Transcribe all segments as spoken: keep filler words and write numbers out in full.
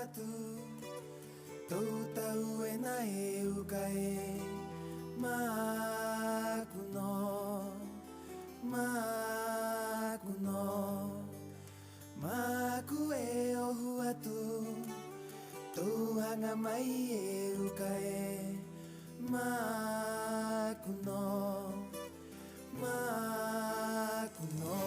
atu, tō tau ena e uka ē. Māku nō, māku nō, māku e ohu atu, tō haŋa mai e uka ē. Māku nō, māku nō.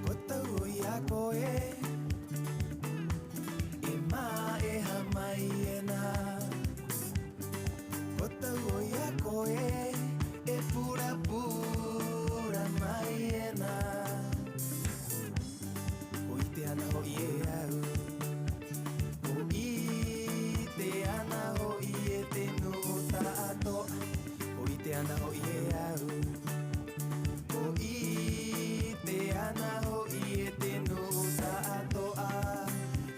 Ko tau 'oi a koe e mā'eha mai ena. Ko tau 'oi a koe e pura-pura mai ena. Ko 'ite 'ana ho'i e au, ko 'ite 'ana ho'i e te nu'u ta'ato'a. Ko 'ite 'ana ho'i e au, ko 'ite 'ana ho'i e te nu'u ta'ato'a.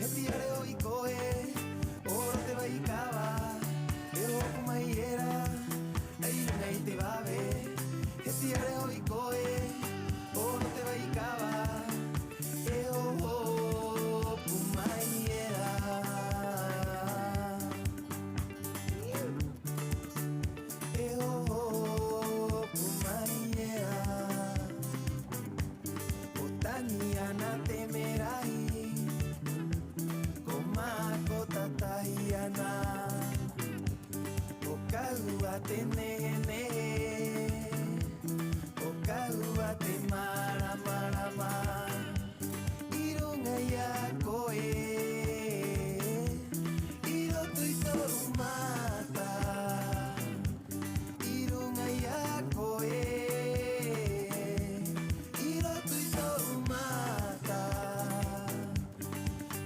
He tiare ho'i koe o roto te vaikava e hopu mai era 'ai ruŋa i te vave. He tiare ho'i koe o roto te vaikava e hopu mai era. E hopu mai era. Ko taŋi 'ana te merahi, ko mako tatahi 'ana. Ko kahu a te nehe-nehe, ko kahu a te mārama-rama. 'I ruŋa i a koe, 'i roto i to'u mata. 'I ruŋa i a koe, 'i roto i to'u mata.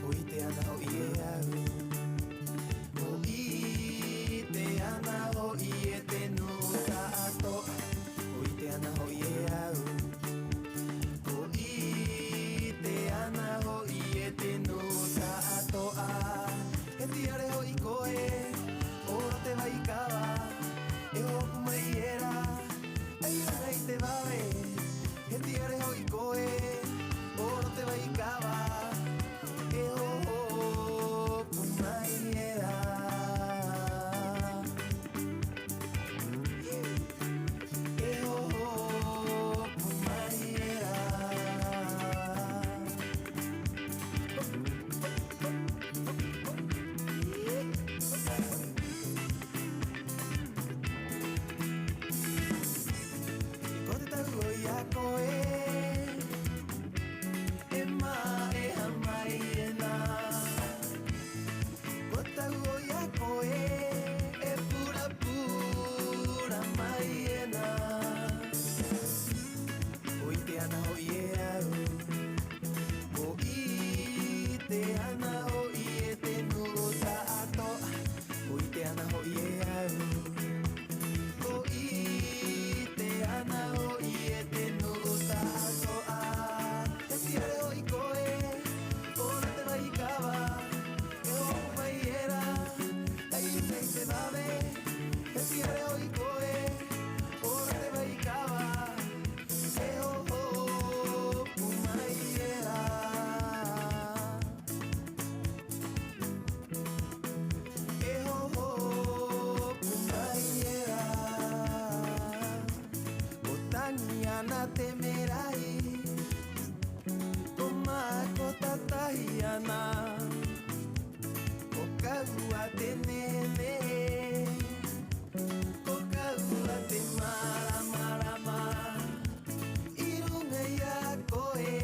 Ko 'ite 'ana ho'i e au, ko 'ite 'ana ho'i e te nu'u ta'ato'a. Ko 'ite 'ana ho'i e au, ko 'ite 'ana ho'i e te nu'u ta'ato'a. He tiare ho'i koe o roto te vaikava e hopu mai era 'ai ruŋa i te vave. He tiare ho'i koe o roto te vaikava e hopu mai era. E hopu mai era. Ko te tau 'oi a koe e mā'eha mai ena. Ko tau 'oi a koe e pura-pura mai ena. Ko 'ite 'ana ho'i e au, ko 'ite 'ana ho'i e te nu'u ta'ato'a. Ko 'ite 'ana ho'i e au, ko 'ite 'ana ho'i e te nu'u ta'ato'a. He tiare ho'i koe o roto te vaikava e hopu mai era 'ai ruŋa i te vave. He tiare ho'i koe o roto te vaikava e hopu mai era. E hopu mai era. Ko taŋi 'ana te merahi, ko mako tatahi 'ana. Ko kahu a te nehe-nehe, ko kahu a te mārama-rama. 'I ruŋa i a koe,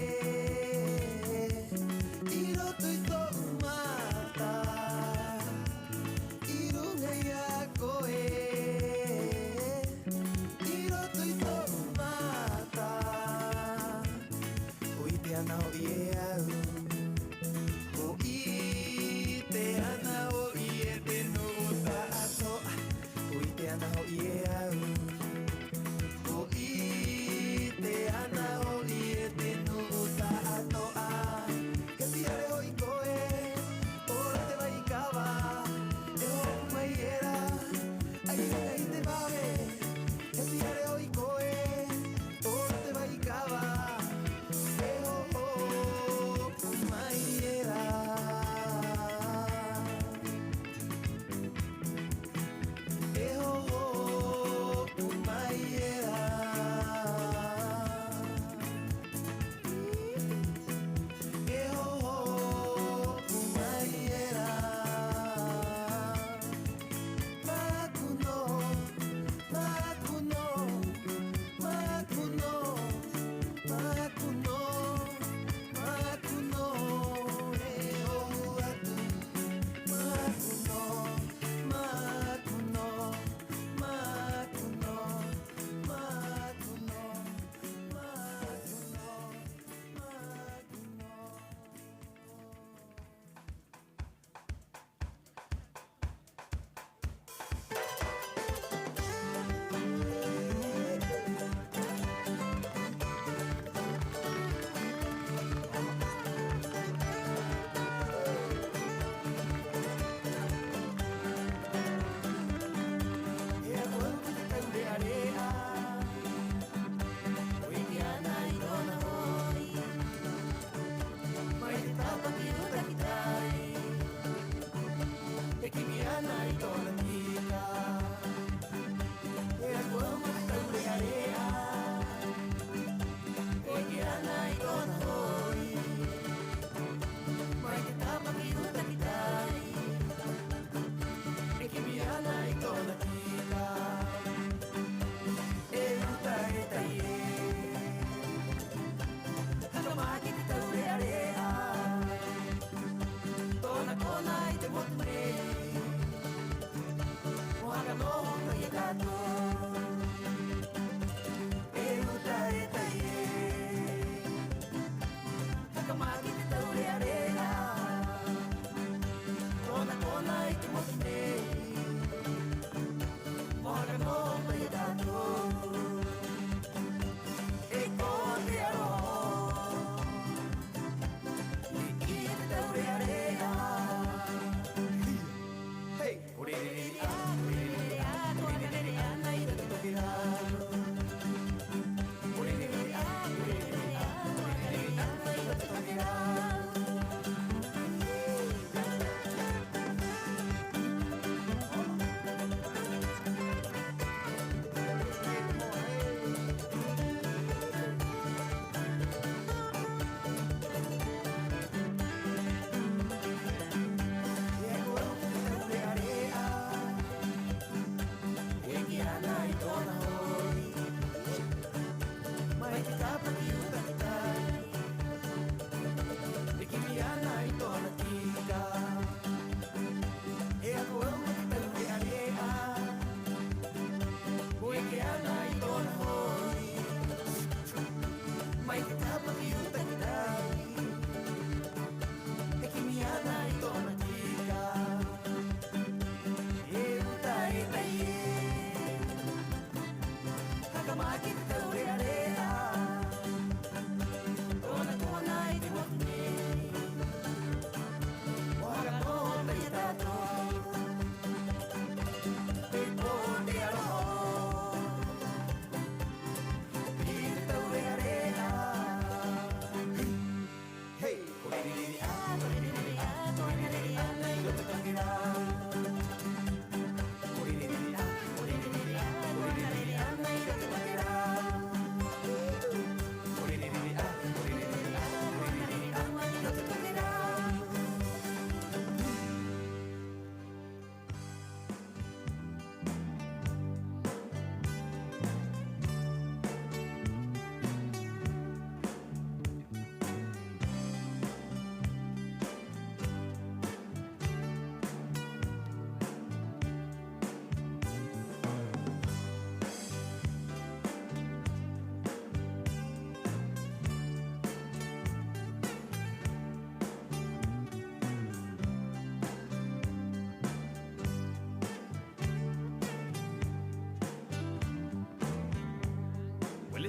'i roto i to'u mata. 'I ruŋa i a koe, 'i roto i to'u mata. Ko 'ite 'ana ho'i e au, ko 'ite 'ana ho'i e te nu'u ta'ato'a. Ko 'ite 'ana ho'i e au,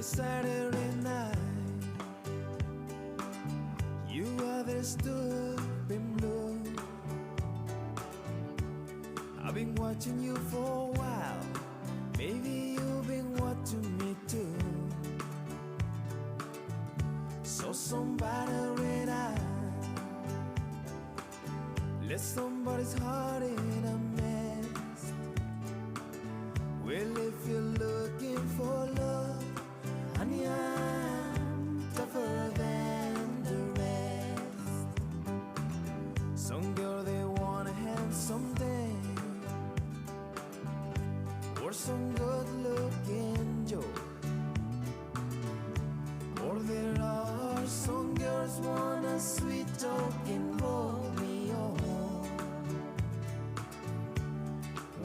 Saturday night, you are dressed up in blue. I've been watching you for a while. Maybe you've been watching me too. So somebody ran out, left somebody's heart in a mess. Well, if you're looking for love, honey, I'm tougher than the rest. Some girl, they want a handsome dame or some good-looking Joe. Or there are some girls want a sweet talking Romeo.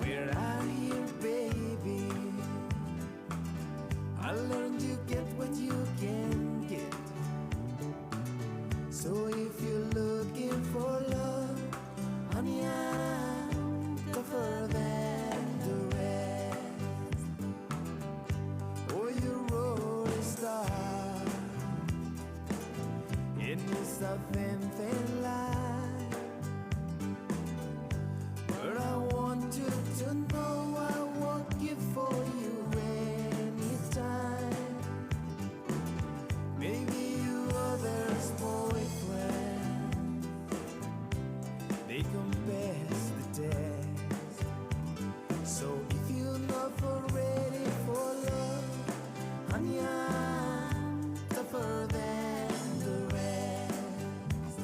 We're out here, baby. I learned you get what you can get. So if you're looking for love, honey, I'm tougher than the rest. Oh, you're a roller star. It is a thin, thin line. But I want you to know I won't give for you anytime. Maybe you others' boyfriend, they can pass the test. So if you're not for ready for love, honey, I'm tougher than the rest.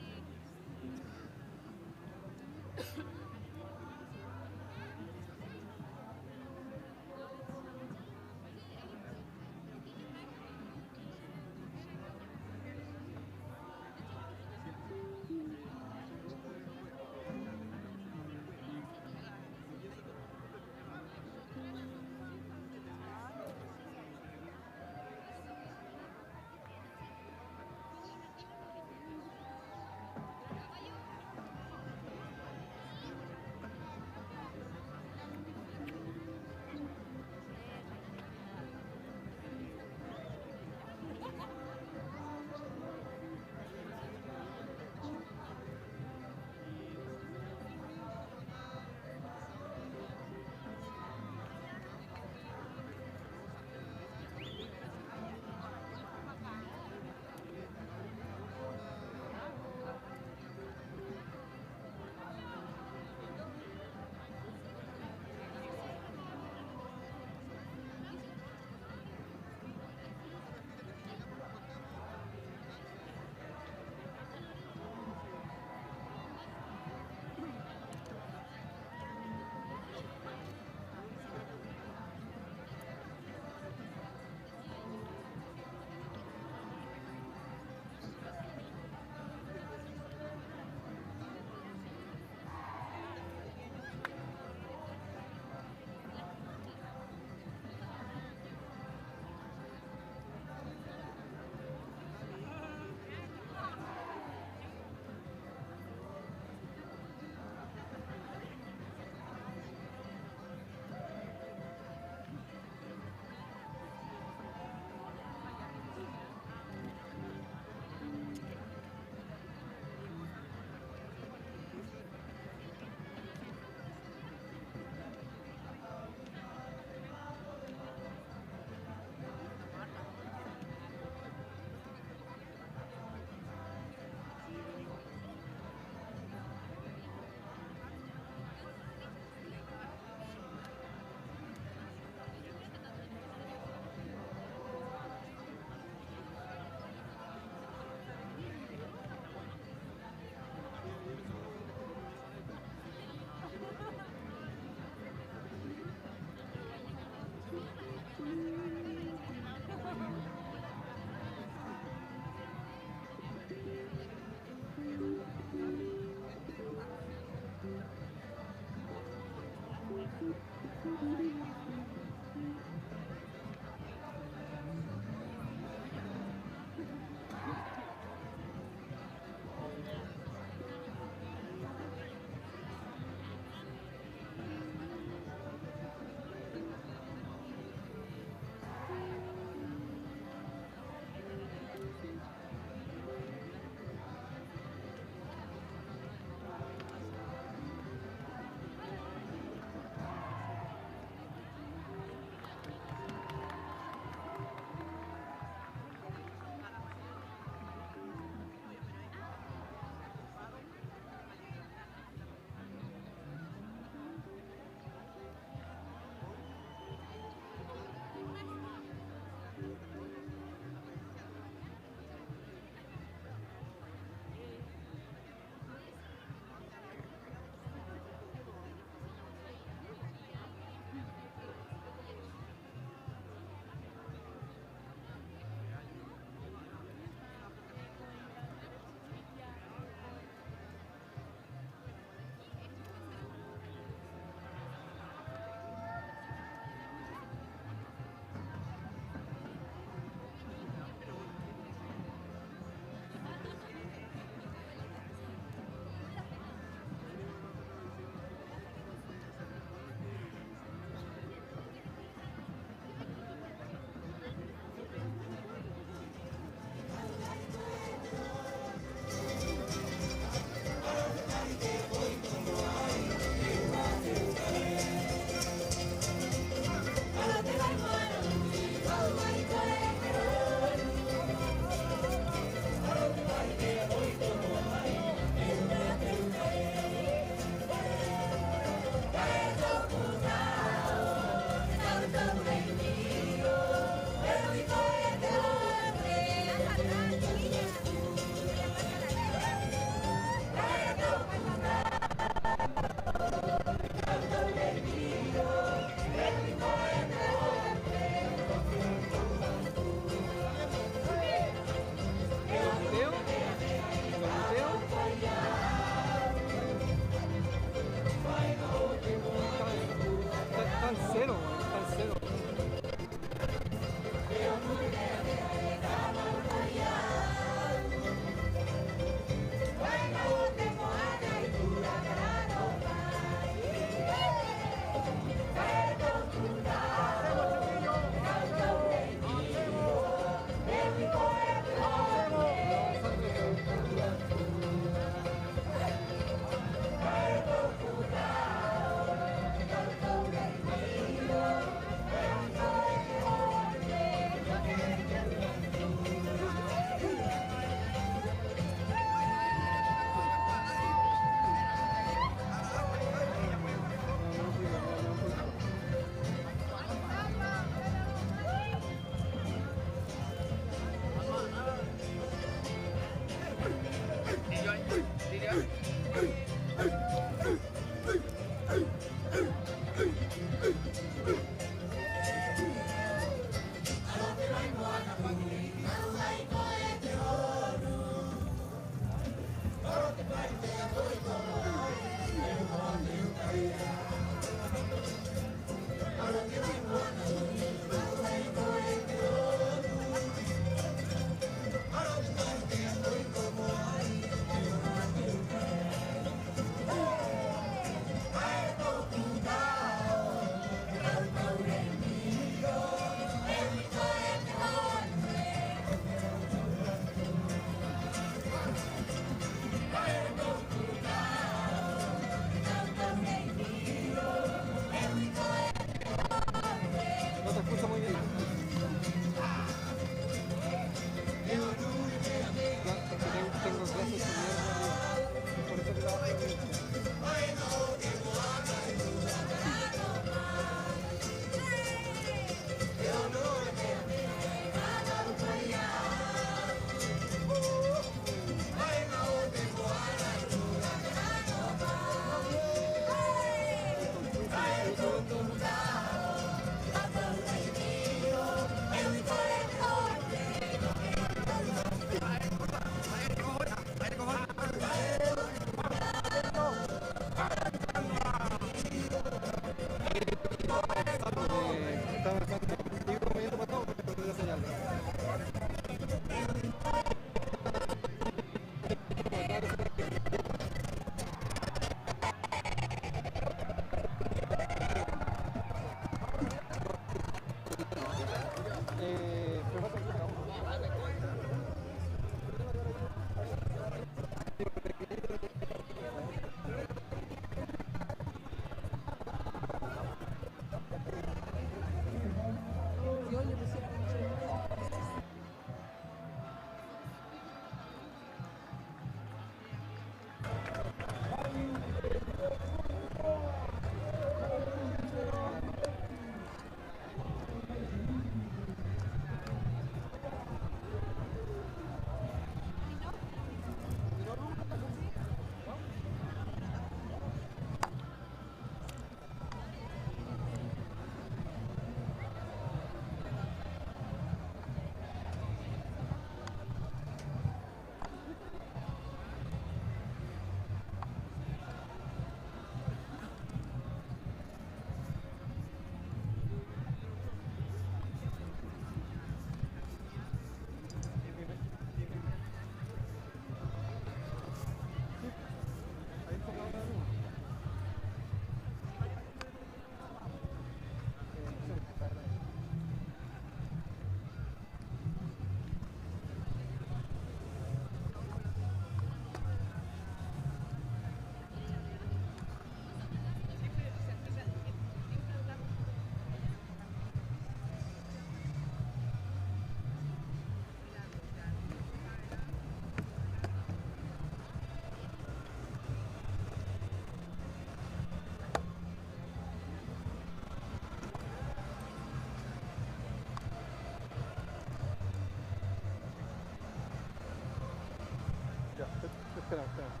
Espera, espera.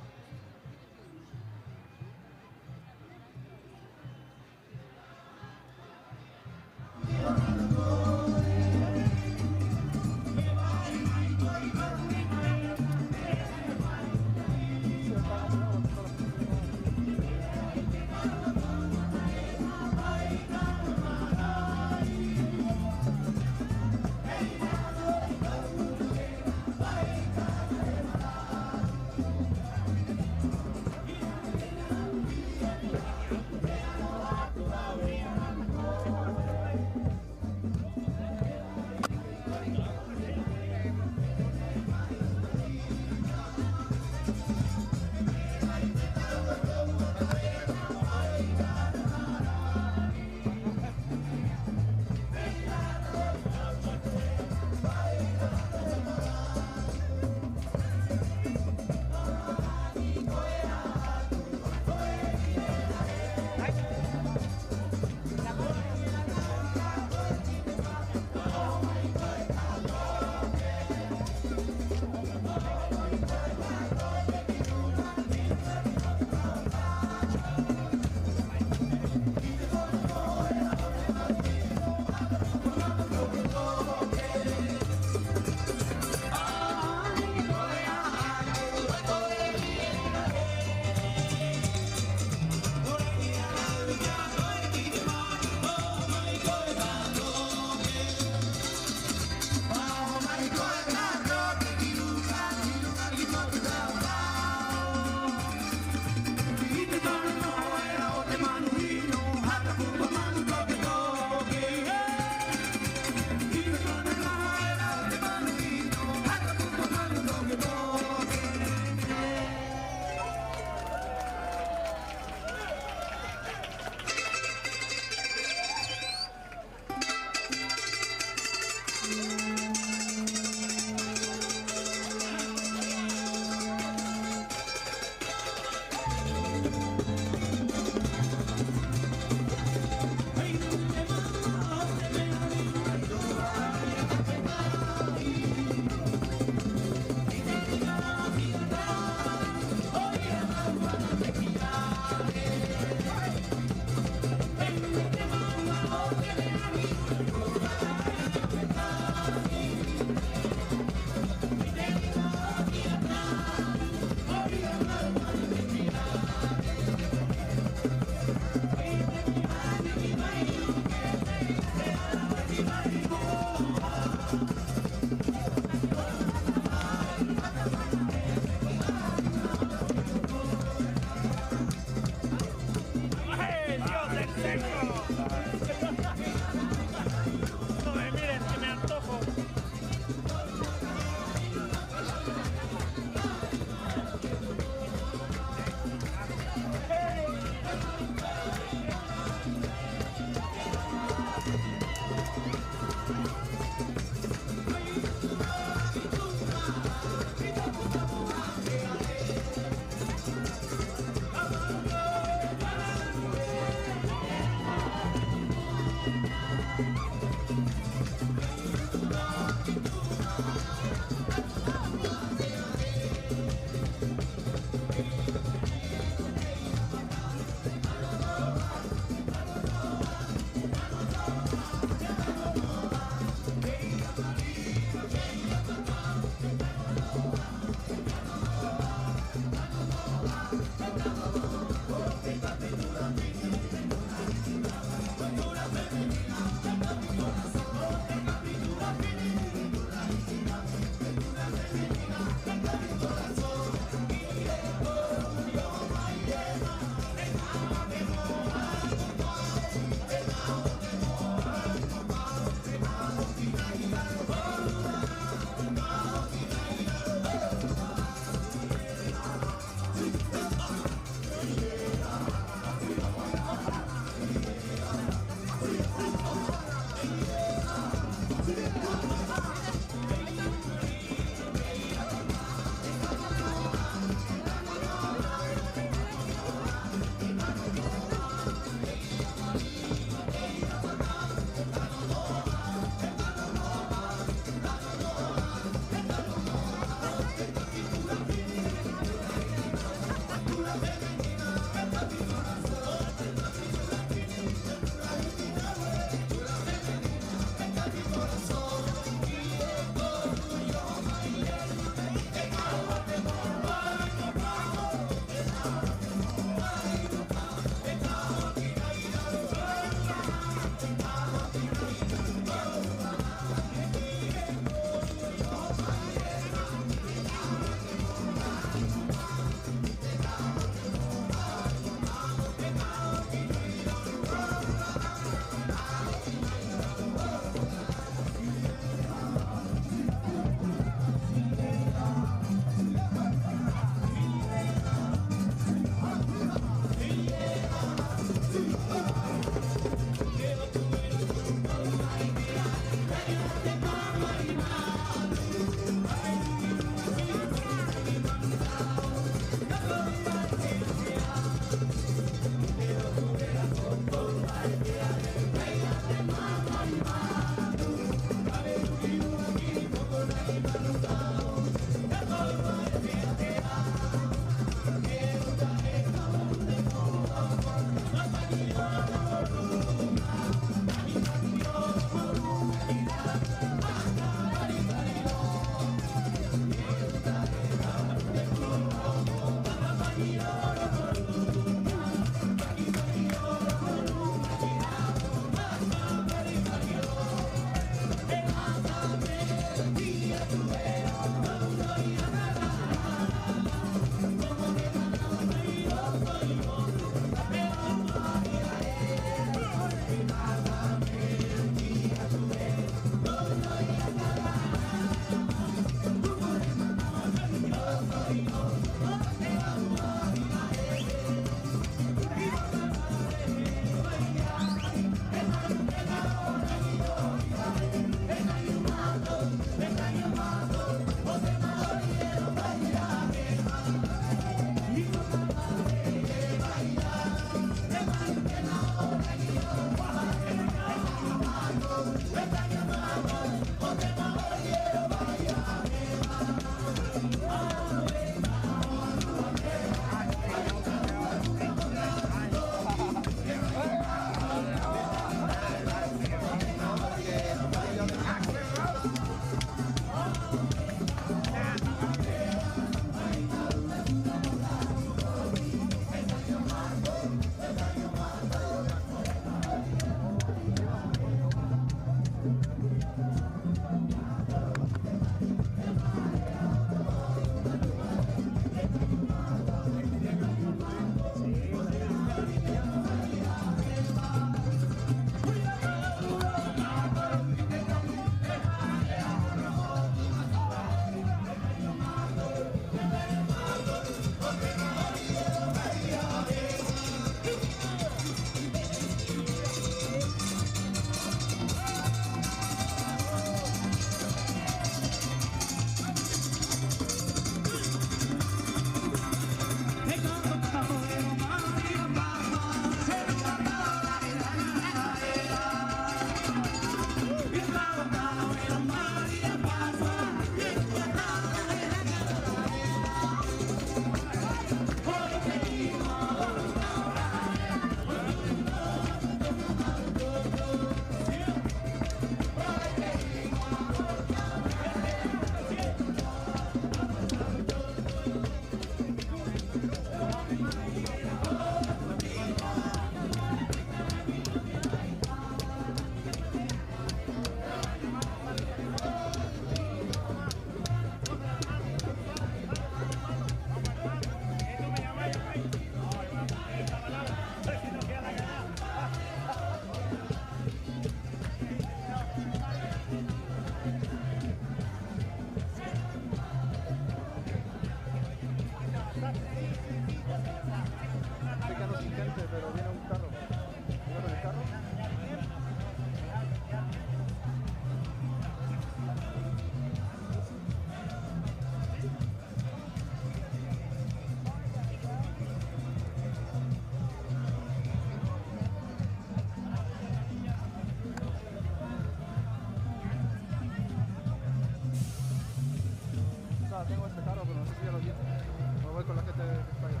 Me voy con la gente de España.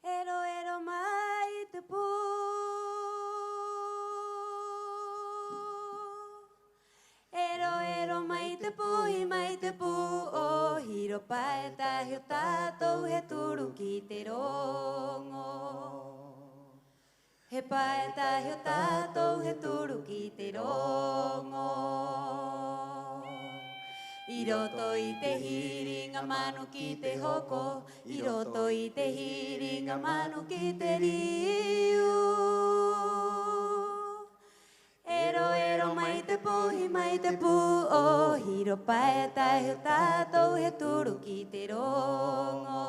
Ero-ero mai te pū. Ero-ero mai te pū, hī mai te pū, 'o Hiro, pae tahi o tātou he turu ki te roŋo. He pae tahi o tātou he turu ki te roŋo. 'I roto i te hīriŋa manu ki te hoko, 'i roto i te hīriŋa manu ki te riu. Ero-ero mai te pū, hī mai te pū, 'o Hiro, pae tahi o tātou he turu ki te roŋo.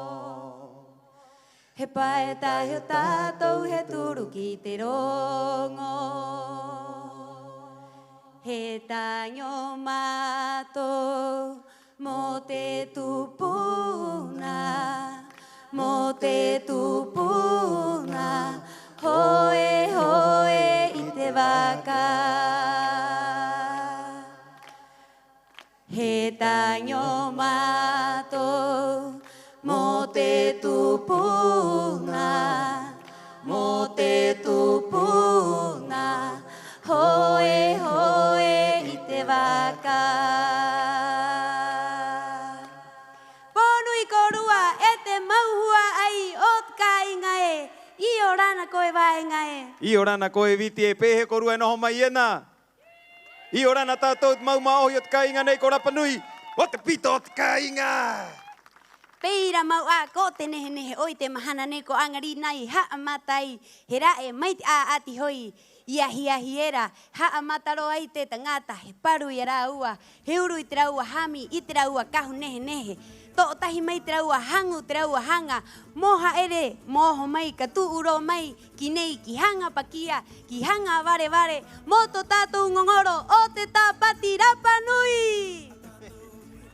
He pae tahi o tātou he turu ki te roŋo. He taŋi o mātou mo te tupuna, mo te tupuna, hoe-hoe i te vaka. He taŋi o mātou mo te tupuna, mo te tupuna, hoe-hoe i te vaka. Pō nui kōrua, e te mau hua'ai o te kāiŋa ē, 'iorana koe vāeŋa ē. 'Iorana koe Viti ē, ¿pē hē kōrua e noho mai ena? 'Iorana tātou te mau mā'ohi o te kāiŋa nei ko Rapa Nui, o te pito o te kāiŋa. Pē ira mau 'ā, ko te nehe-nehe 'o i te mahana nei ko 'aŋa rinā i ha'amata ai, he ra'e mai te 'a'ati hoi i ahi-ahi era, ha'amata rō ai te taŋata, he paru i a rāua, he uru i te rāua hami, i te rāua kahu nehe-nehe. To'o tahi mai te rāua haŋu, te rāua haŋa, mo ha'ere, mo oho mai ka tu'u rō mai ki nei ki Haŋa Pakia, ki Haŋa Vare-vare, mo tō tātou ŋoŋoro o te Tāpati Rapa Nui.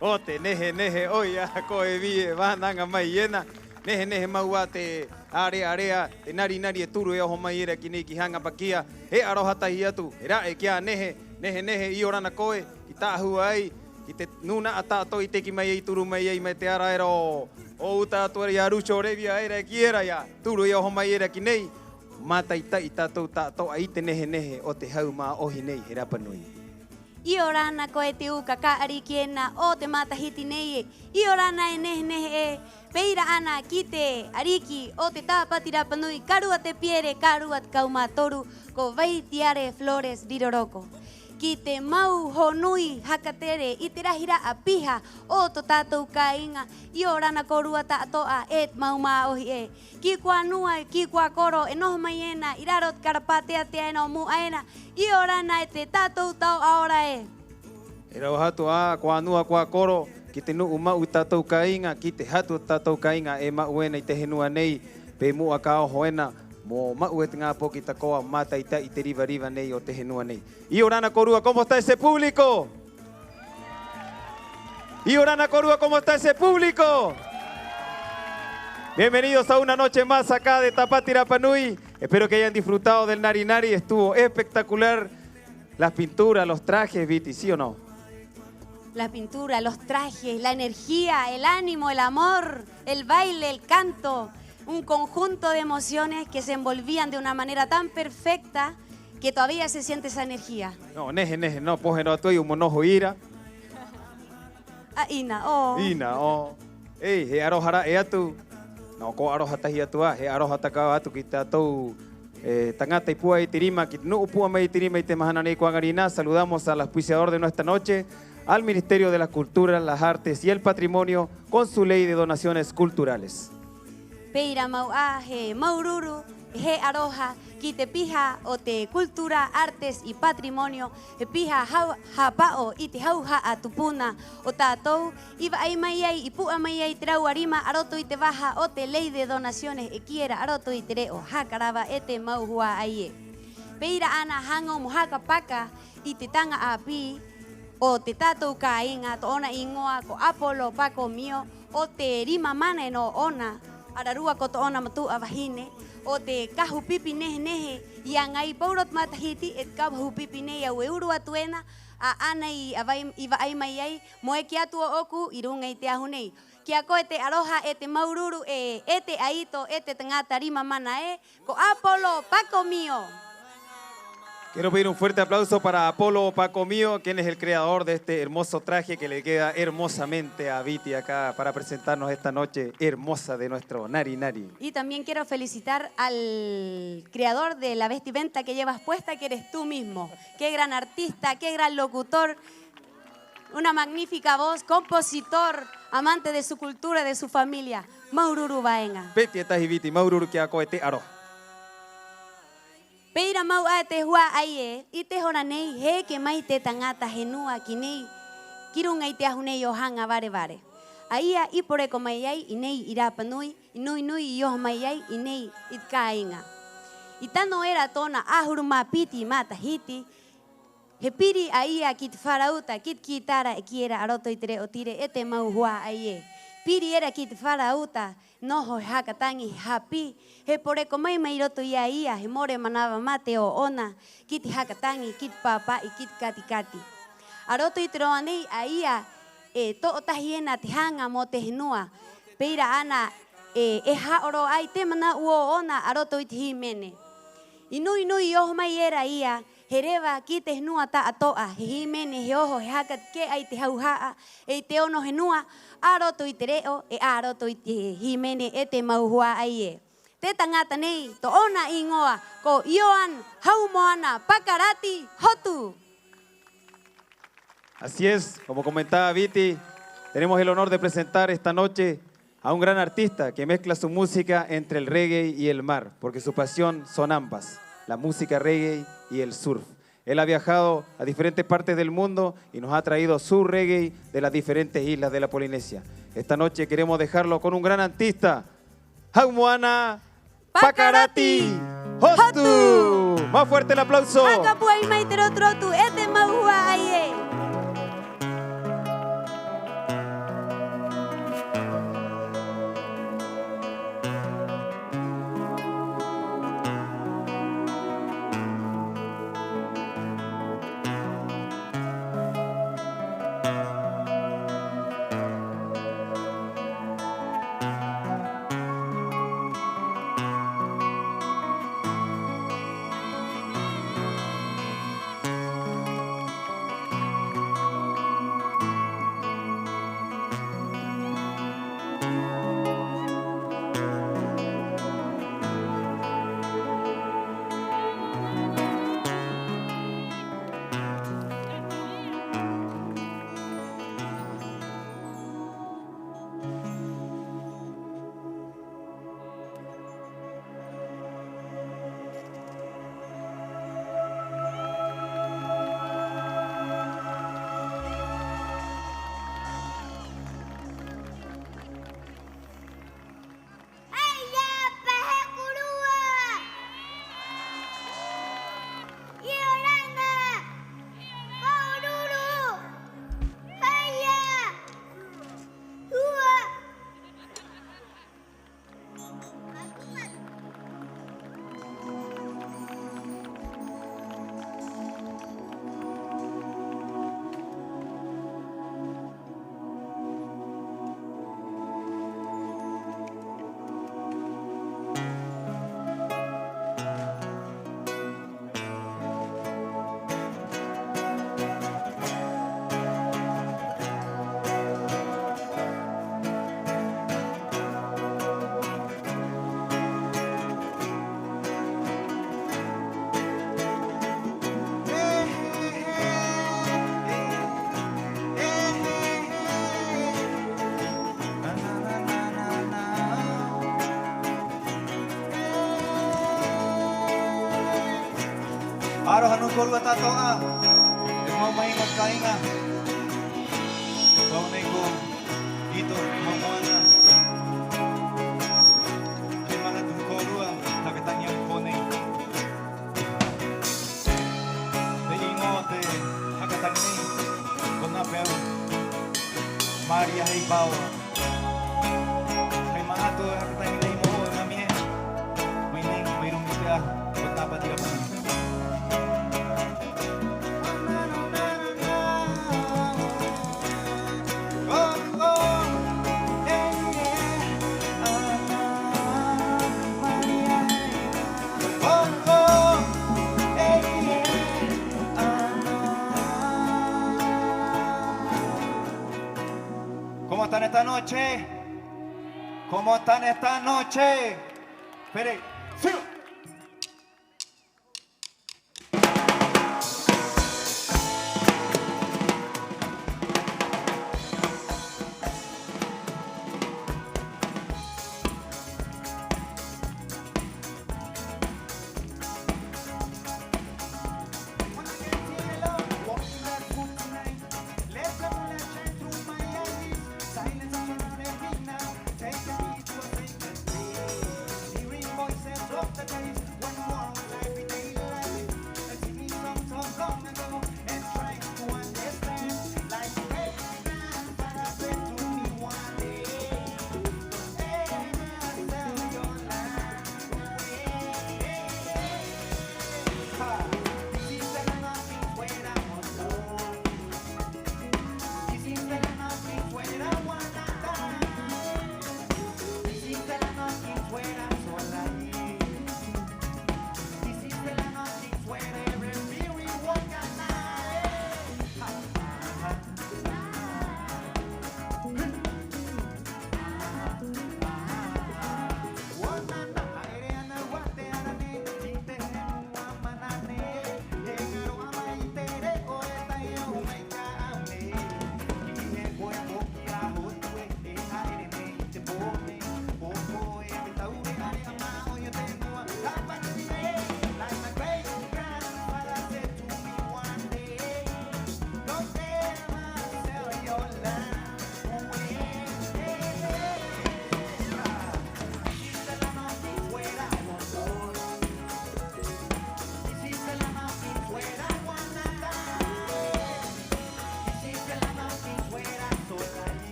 O te nehe-nehe 'oi a koe Viti e vānaŋa mai ena. Nehe-nehe mau 'ā te area-area, te nari-nari e turu e oho mai era ki nei ki Haŋa Pakia. He 'aroha tahi atu, he ra'e ki a nehe, nehe-nehe, 'iorana koe ki tāhua ai, ki te nūna'a ta'ato'a i teki mai ai, i turu mai ai mai te ara era o, o uta atu era i a Rucho Revia era e kī era i a turu e oho mai era ki nei. Māta'i-ta'i tātou ta'ato'a i te nehe-nehe o te hau mā'ohi nei he Rapa Nui. 'Iorana koe te uka ka 'ariki ena o te matahiti nei ē. 'Iorana e nehe-nehe ē. Pē ira 'ana ki te 'ariki o te Tāpati Rapa Nui, ka rua te piere, ka rua te kaumātoru, ko Vaitiare Flores Riroroko. Ki te mau hōnui haka tere i te rahira'a piha o tō tātou kāiŋa, 'iorana kōrua ta'ato'a e te mau mā'ohi ē. Ki kuā nua, ki kuā koro e noho mai ena 'i raro o te karapā tea-tea ena o mu'a era, 'iorana e te tātou tao'a ora ē. E rauha atu 'ā, kuā nua, kuā koro, ki te nu'u ma'u o te tātou kāiŋa, ki te hatu o te tātou kāiŋa e ma'u ena 'i te henua nei, pē mu'a ka oho ena mo ma'u e te ŋā poki tako'a, mo māta'i-ta'i i te riva-riva nei o te henua nei. 'Iorana kōrua, ¿cómo está ese público? 'Iorana kōrua, ¿cómo está ese público? Bienvenidos a una noche más acá de Tāpati Rapa Nui. Espero que hayan disfrutado del Nari Nari. Estuvo espectacular. Las pinturas, los trajes, Viti, ¿sí o no? La pintura, los trajes, la energía, el ánimo, el amor, el baile, el canto, un conjunto de emociones que se envolvían de una manera tan perfecta que todavía se siente esa energía. No, nehe-nehe nō, pohe nō atu ai, 'ū mo noho ira. 'Ina 'ō. 'Ina 'ō. Ei, he 'aroha ra'e atu. No, ko 'aroha tahi atu 'ā, he 'aroha tako'a atu ki te tātou, eh, taŋata i pu'a i te rima, ki te nu'u pu'a mai i te rima 'i te mahana nei ko 'aŋa rinā. Saludamos al auspiciador de nuestra noche, al Ministerio de la Cultura, las Artes y el Patrimonio, con su ley de donaciones culturales. Pē ira mau 'ā, he māuru-uru, he 'aroha ki te piha o te Cultura, Artes y Patrimonio, he piha hau-, hāpa'o i te hauha'a tupuna o tātou, i va'ai mai ai, i pu'a mai ai te rāua rima a roto i te vaha o te Ley de Donaciones e kī era a roto i te re'o haka rava e te mau hua'ai ē. Pē ira 'ana haŋa mo haka paka i te taŋa 'āpī o te tātou kāiŋa, tō'ona 'īŋoa ko Apolo Pakomio, o te rima mana ena ō'ona, ararua ko tō'ona matu'a vahine, o te kahu pipi nehe-nehe i aŋa ai paurō te matahiti, e te kahu pipi nei a au e uru atu ena 'ā'ana i va'ai, i va'ai mai ai, mo eke atu ō'oku 'i ruŋa i te ahu nei. Ki a koe te 'aroha, e te māuru-uru, e, e te 'aito, e te taŋata rima mana ē, ko Apolo Pakomio. Quiero pedir un fuerte aplauso para Apolo Pakomio, quien es el creador de este hermoso traje que le queda hermosamente a Viti acá para presentarnos esta noche hermosa de nuestro Nari Nari. Y también quiero felicitar al creador de la vestimenta que llevas puesta, que eres tú mismo. Qué gran artista, qué gran locutor, una magnífica voz, compositor, amante de su cultura, de su familia. Māuru-uru, vāeŋa. Peti e tahi, Viti, māuru-uru ki a koe te 'aroha. Pē ira mau 'ā e te hua'ai ē, 'i te hora nei he eke mai te taŋata henua ki nei, ki ruŋa i te ahu nei o Haŋa Vare-vare. A ia i poreko mai ai 'i nei 'i Rapa Nui, i nui-nui i oho mai ai 'i nei 'i te kāiŋa. I tano era tō'ona 'ahuru mā piti matahiti, he piri a ia ki te farauta, ki te kītara e kī era a roto i te re'o Tire e te mau hua'ai ē. Piri era ki te farauta, noho he haka taŋi, he hāpī, he poreko mai mai roto i a ia, he more manava mā te ō'ona, ki te haka taŋi, ki te pāpa'i, ki te kati-kati. A roto i te roa nei a ia e to'o tahi ena te haŋa mo te henua. Pē ira 'ana e, e ha'aoroa ai te mana'u ō'ona a roto i te hīmene. I nui-nui i oho mai era a ia, he reva ki te henua ta'ato'a, he hīmene, he oho, he haka take'a i te hauha'a 'e i te 'ono henua, a roto i te re'o 'e a roto i te hīmene e te mau hua'ai ē. Te taŋata nei, tō'ona 'īŋoa ko Ioan Haumoana Pakarati Hotu. Así es, como comentaba Viti, tenemos el honor de presentar esta noche a un gran artista que mezcla su música entre el reggae y el mar, porque su pasión son ambas, la música reggae y el surf. Él ha viajado a diferentes partes del mundo y nos ha traído su reggae de las diferentes islas de la Polinesia. Esta noche queremos dejarlo con un gran artista, Haumoana Pakarati Hotu. Más fuerte el aplauso. Haka puai mai te rotu-rotu e te mau hua'ai ē. Kōrua ta'ato'a, e mau mā'au, e kāiŋa, pau nei ko Ito Hau Moana. He māhatu kōrua haka taŋi a au pō nei. Te 'īŋoa o te haka taŋi nei ko Napeu Maria Hei Paoa. He māhatu e haka taŋi nei mo oho e ŋā mihi mai nei, mai ruŋa i te ahu o Tāpati 'a Puna. ¿Cómo están esta noche? ¿Cómo están esta noche? Pere, fiu.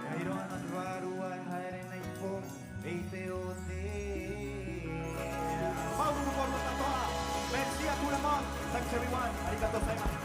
Ai rō ana te vārua e haere nei pō i te otea. Māuru-uru kōrua ta'ato'a. Merci à tout le monde. Thanks everyone. Arigato gozaimasu.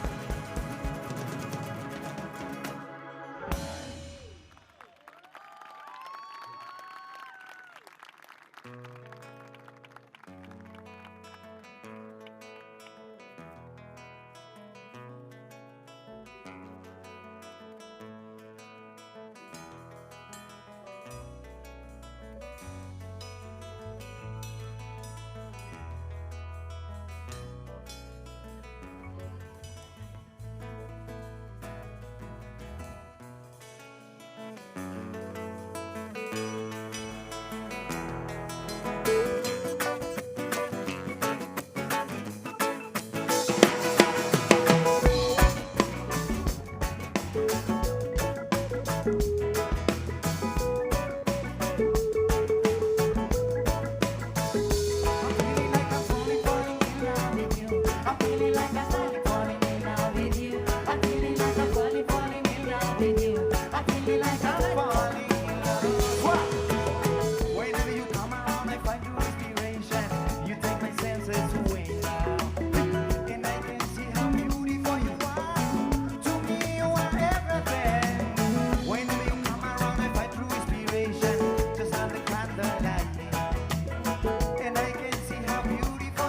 Whenever you come around, I find true inspiration. You take my senses away now. And I can see how beautiful you are. To me, you are everything. Whenever you come around, I find true inspiration. Just like the candlelight. And I can see how beautiful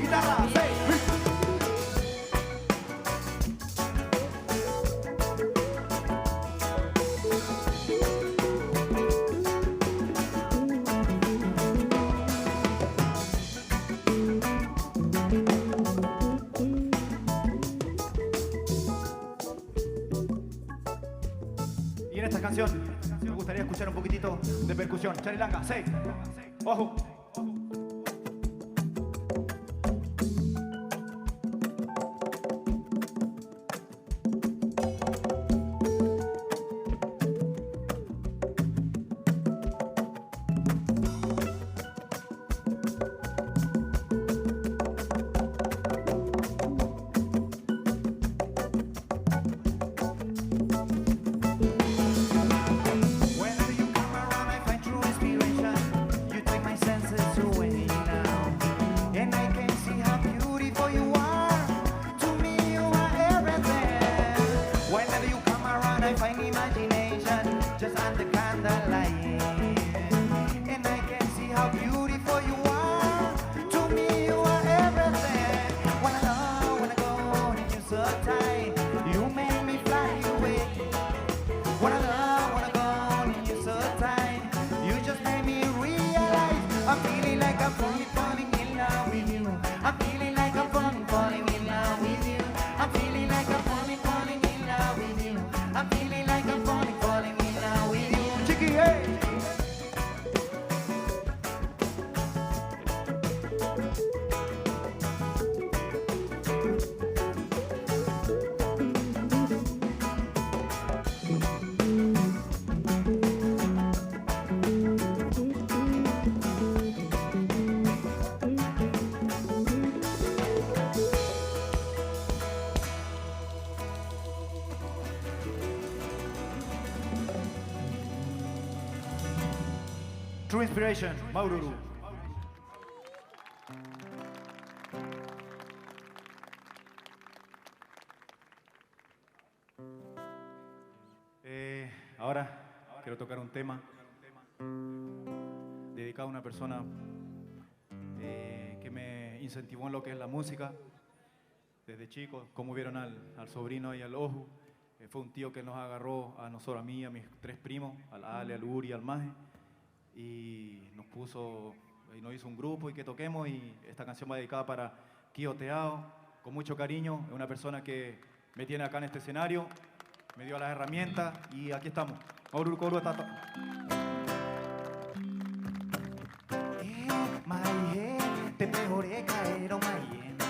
Guitarra, say. 'I en esta canción me gustaría escuchar un poquitito de percusión. Charilanga, say. Ojo. Whenever you come around, I find true inspiration. You take my senses away now. And I can see how beautiful you are. To me, you are everything. Whenever you come around, I find imagination just under candlelight. And I can see how beautiful you are. To me, you are everything. Wanna love, wanna go, need you so tight. You make me fly away. Wanna love, wanna go, need you so tight. You just make me realize I'm feeling like I'm falling, falling in love with you. I'm feeling like I'm falling, falling in love with you. I'm feeling like I'm falling, falling in love with you. I'm feeling like I'm falling, falling in love with you. Chiqui, hey! True inspiration, māuru-uru. Eh, ahora quiero tocar un tema dedicado a una persona, eh, que me incentivó en lo que es la música. Desde chico, como vieron al, al sobrino y al ohu, eh, fue un tío que nos agarró a nosotros, a mí y a mis tres primos, al Ale, al Uri, al Mahe, y nos puso, y nos hizo un grupo y que toquemos, y esta canción va dedicada para Kio Teao, con mucho cariño, es una persona que me tiene acá en este escenario, me dio las herramientas y aquí estamos. Māuru-uru kōrua tātou. E, mai hē te pē horeka e roŋo mai ena.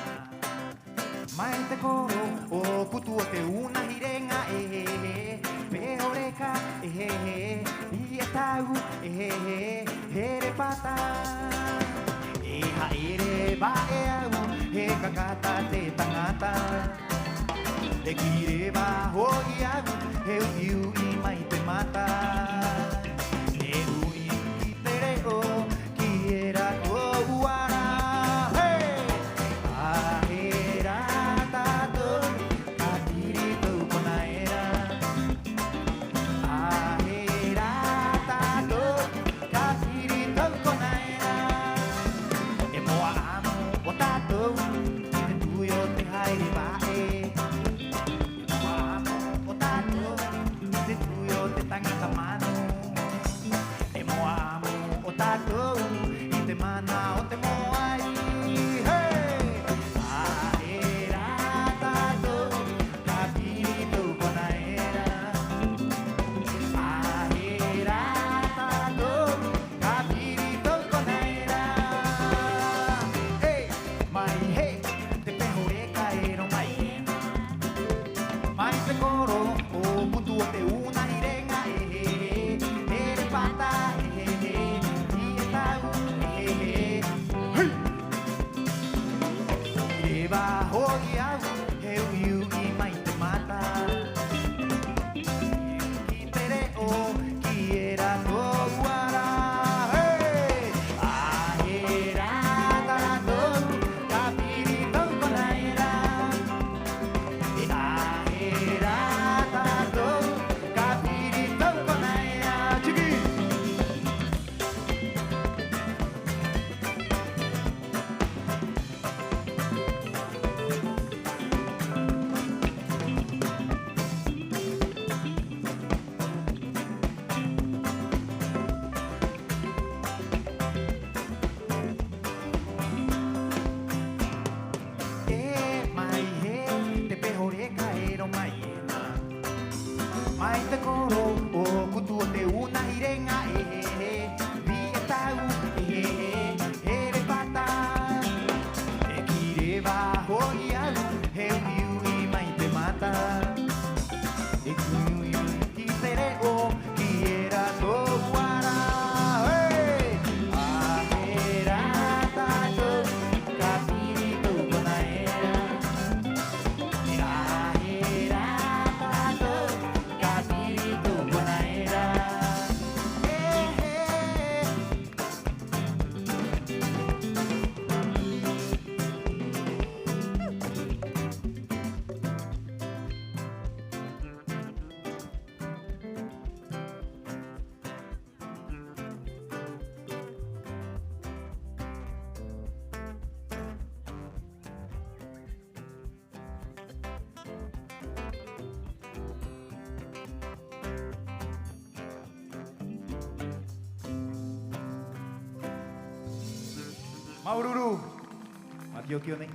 Mai te koro o Kutu o te Unahi Reŋa, e hē hē, pē horeka, e hē hē, i e tau, e hē hē, here pata. E ha'ere va'e au, he kakata te taŋata. E kī reva ho'i au, he u'i-u'i mai te mata. E u'i ki te re'o, ki era kō'u ara. Hei! A hē rā tātou, ka piri tau kona era. A hē rā tātou, ka piri tau kona era. E mo'a 'amo o tātou ki te tu'i o te haere va'e. E mo'a 'amo o tātou ki te tu'i o te taŋata manu. E mo'a 'amo o tātou i te mana o te mōai. Hei! A hē rā tātou, ka piri tau kona era. A hē rā tātou, ka piri tau kona era. Hei! Mai hē te pē horeka e roŋo mai ena. Mai te koro o Kutu o te Unahi Reŋa, e hē hē, here pata, e hē hē, i e tau, e hē hē. Hei! Reva ho'i au, he u'i-u'i mai te mata. Ki te re'o Māuru-uru. Mākio-kio nei.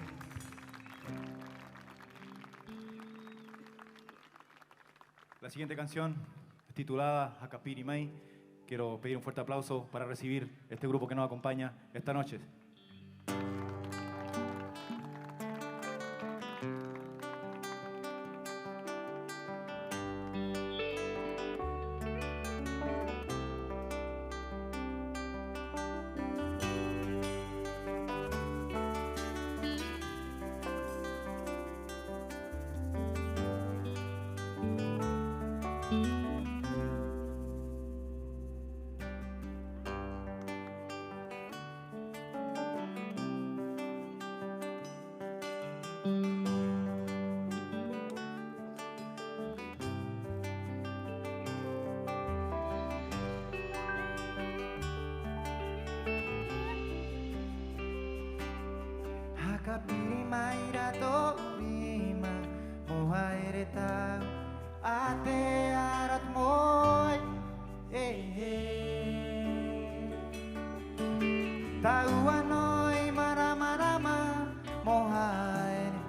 La siguiente canción es titulada Haka piri mai. Quiero pedir un fuerte aplauso para recibir este grupo que nos acompaña esta noche. Haka piri mai rā tō'u rima mo ha'ere tāua a te ara te mōai. E, e. Tāua nō i māramarama mo ha'ere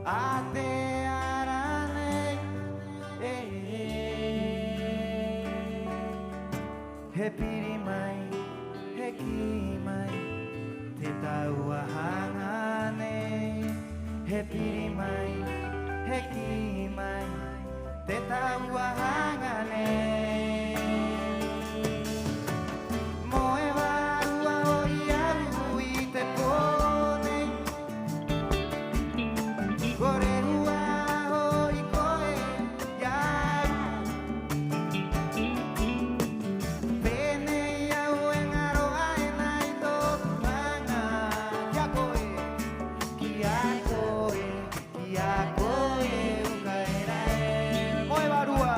a te ara nei. E, e. He piri mai, he kī mai te tāua haŋa nei. He piri mai, he kī mai te tāua haŋa nei. Mo e vārua ho'i a au i te pō nei. Ko rehu 'ā ho'i koe i a au. Pē nei a au e ŋaro 'ā ena i tō'oku haŋa ki a koe, ki a koe, ki a koe, uka era ē. Mo e vārua.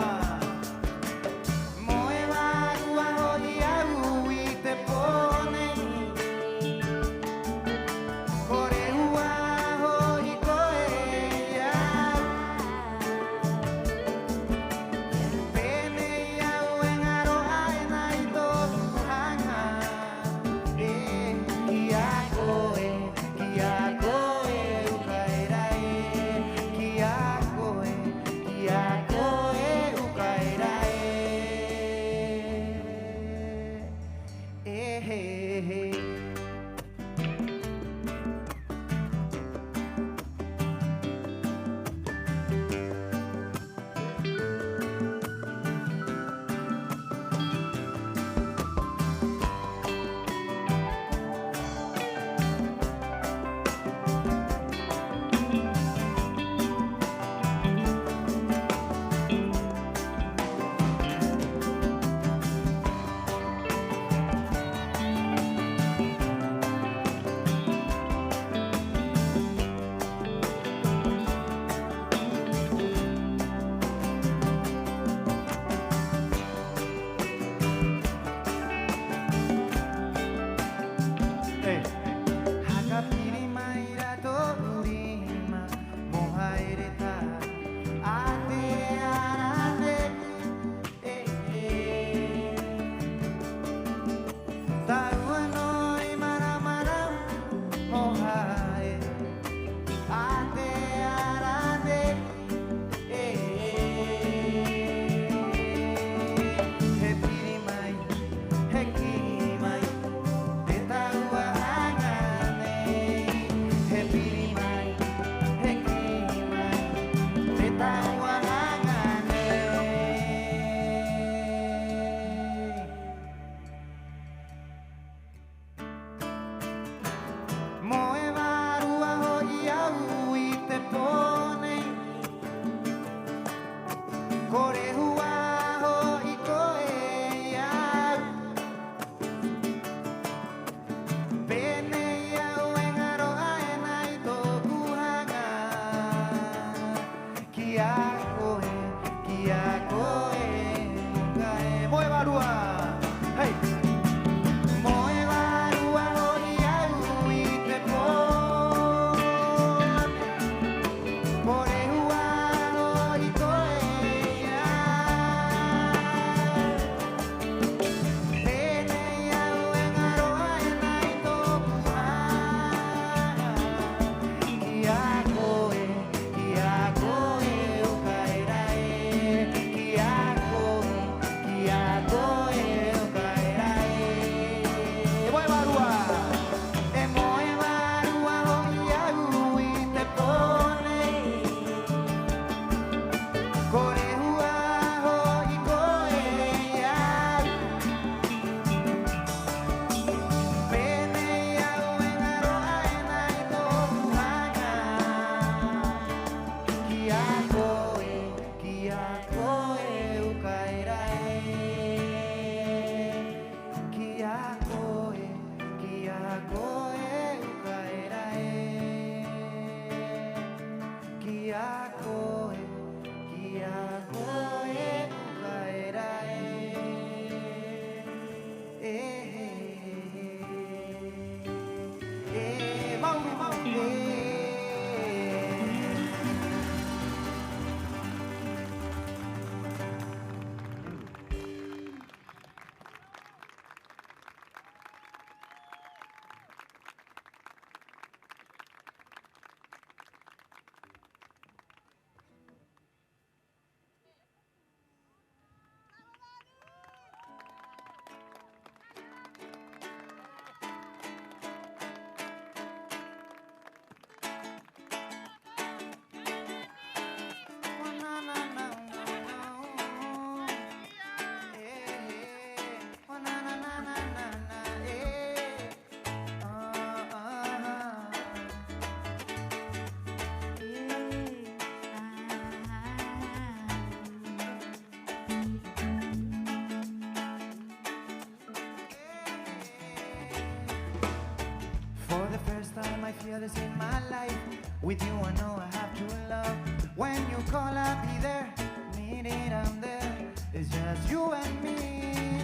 Feel this in my life. With you I know I have true love. When you call, I'll be there. Need it, I'm there. It's just you and me.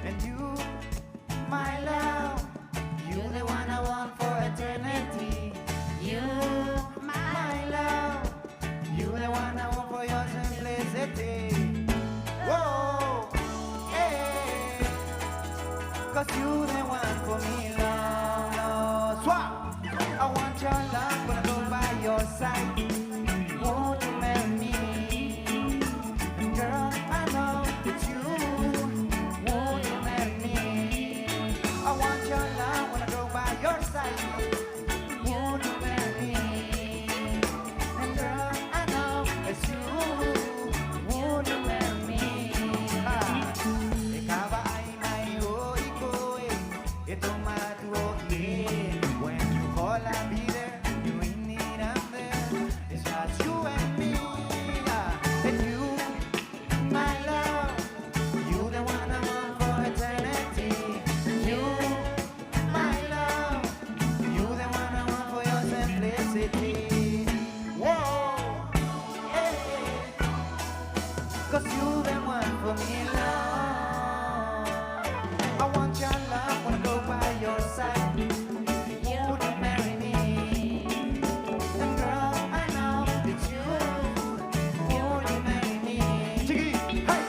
And you, my love, you're the one I want for eternity. You, my love, you're the one I want for your simplicity. Whoa, hey, 'cause you're the one for me, love, love. Swa! I want your love when I go by your side. Won't you marry me? Girl, I know it's you. Won't you marry me? I want your love when I go by your side. Won't you marry me? And girl, I know it's you. Won't you marry me? Ah. E ka va'ai mai 'ō i koe, e tō mātou 'ō i ē. When you call, I'll be there. You need it, I'm there. It's just you and me, yeah. And you, my love, you the one I want for eternity. You, my love, you the one I want for your simplicity. Whoa, hey, 'cause you the one for me, love. I want your love, wanna go by your side. Won't you marry me? And girl, I know it's you. Won't you marry me? Chiki, hey!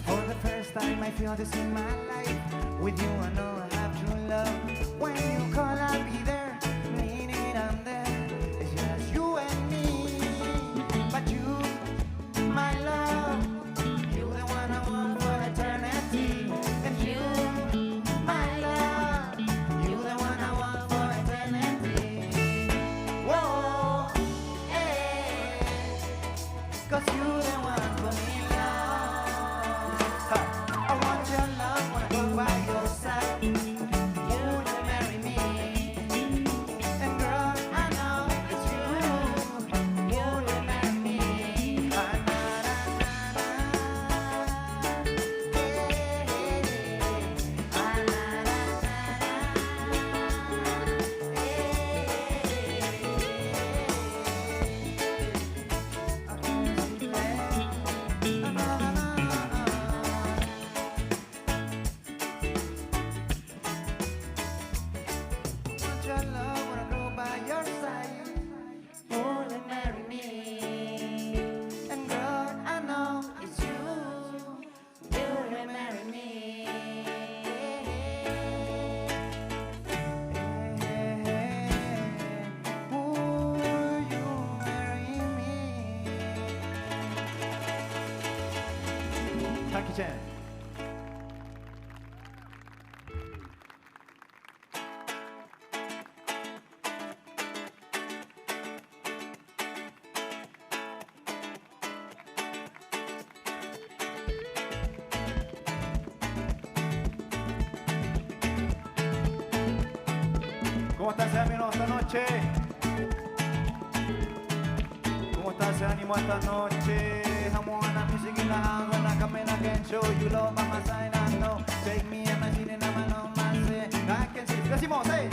For the first time I feel this in my life. With you I know I have true love. When you call, I'll be there. Need it, I'm there. It's just you and me. But you, my love, you the one I want for eternity. And you, my love, you the one I want for eternity. Whoa, hey. 'Cause you the one for me, love. Ha. I want your love, wanna go by your side. Won't you marry me? And girl, I know it's you. Won't you marry me? Ah, na, na, na, na. Hey, hey, hey. Ah, na, na, na, na. Hey, hey, hey, hey. Taki chan. ¿Cómo está ese ánimo esta noche? ¿Cómo está ese ánimo esta noche? Come on, I'm music in the house, when I come in, I can show you love, mama, sign, I know. Take me and my sin and I'm alone, my sin. I can see. Lo hacemos, hey.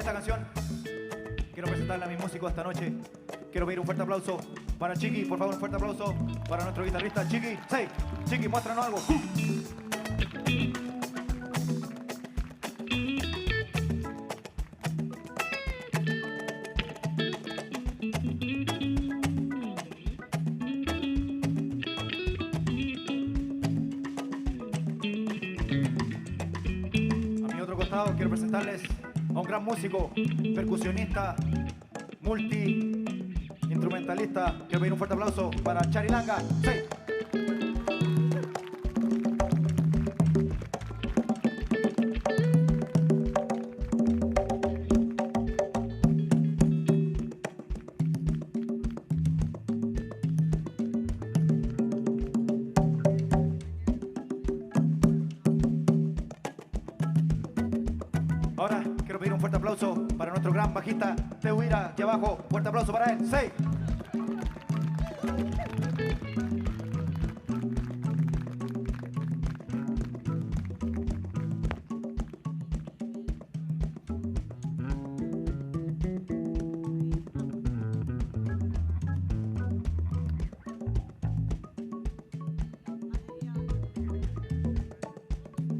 Esta canción quiero presentarle a mis músicos esta noche. Quiero pedir un fuerte aplauso para Chiqui, por favor, un fuerte aplauso para nuestro guitarrista Chiqui. Sei, Chiqui, muéstranos algo. A mi otro costado quiero presentarles a un gran músico, percusionista, multi-instrumentalista. Quiero pedir un fuerte aplauso para Chari Langa. Sei. Ahora quiero pedir un fuerte aplauso para nuestro gran bajista, Teuira, aquí abajo. Fuerte aplauso para él. Sei.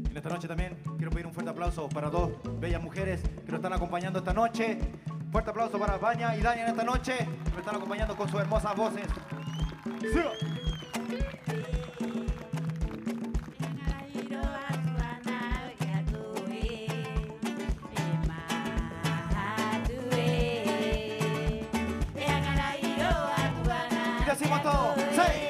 En esta noche también quiero pedir un fuerte aplauso para dos bellas mujeres que nos están acompañando esta noche. Fuerte aplauso para Vania y Dania en esta noche, que me están acompañando con sus hermosas voces. ¡Sí! Y decimos todo. Sei.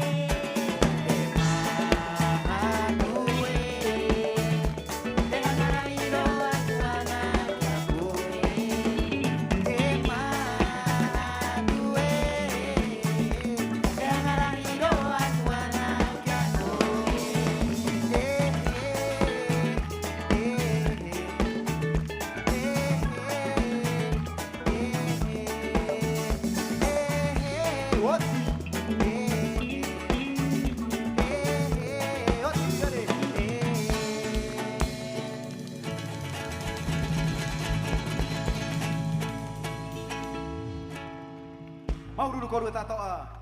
Māuru-uru kōrua ta'ato'a.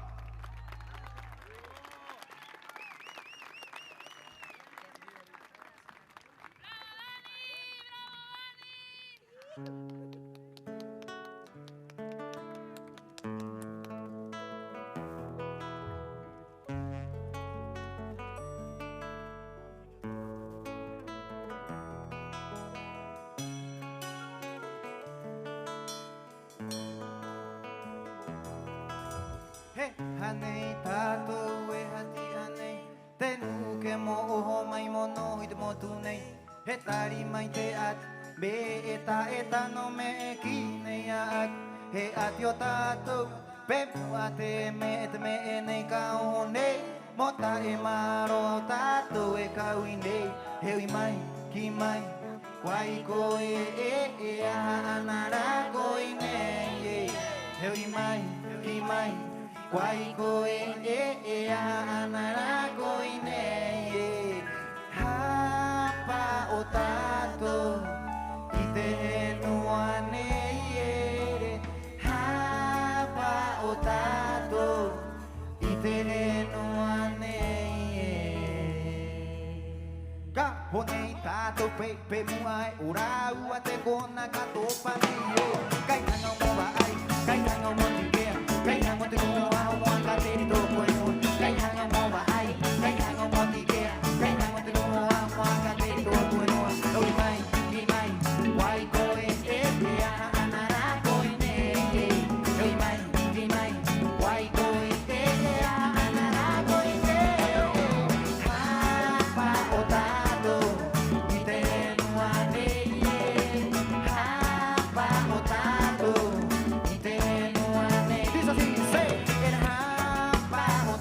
He aha nei tātou, e hati 'ā nei te nu'u ke mo oho mai mo noho i te motu nei. He tari mai te 'ati me'e ta'e tano me'e ki nei 'a'ati. He 'ati o tātou pe mu'a te me'e, te me'e nei ka oho nei mo ta'e maroa o tātou e kau 'i nei. He u'i mai, kī mai, ko ai koe, e, e aha 'ana rā koe nei, e. He u'i mai, kī mai, ko ai koe, e, e aha 'ana rā koe nei, e. Hāpa'o tātou i te henua nei, e. Hāpa'o tātou i te henua nei, e. Ka oho nei tātou pe, pe mu'a e o rāua te kona ka topa nei, e. Kai haŋa mo va'ai, kai haŋa mo tikea, kai haŋa mo te nu'u o ahu mo 'aka te rito koe nua. Kai haŋa mo va'ai, kai haŋa mo tikea, kai haŋa mo te nu'u o ahu mo 'aka te rito koe nua. He u'i mai, kī mai, ko ai koe, e, e aha 'ana rā koe nei, e. He u'i mai, kī mai, ko ai koe, e, e aha 'ana rā koe nei, e. Hāpa'o tātou i te henua nei, e. Hāpa'o tātou i te henua nei. Dice así, say. E hāpa'o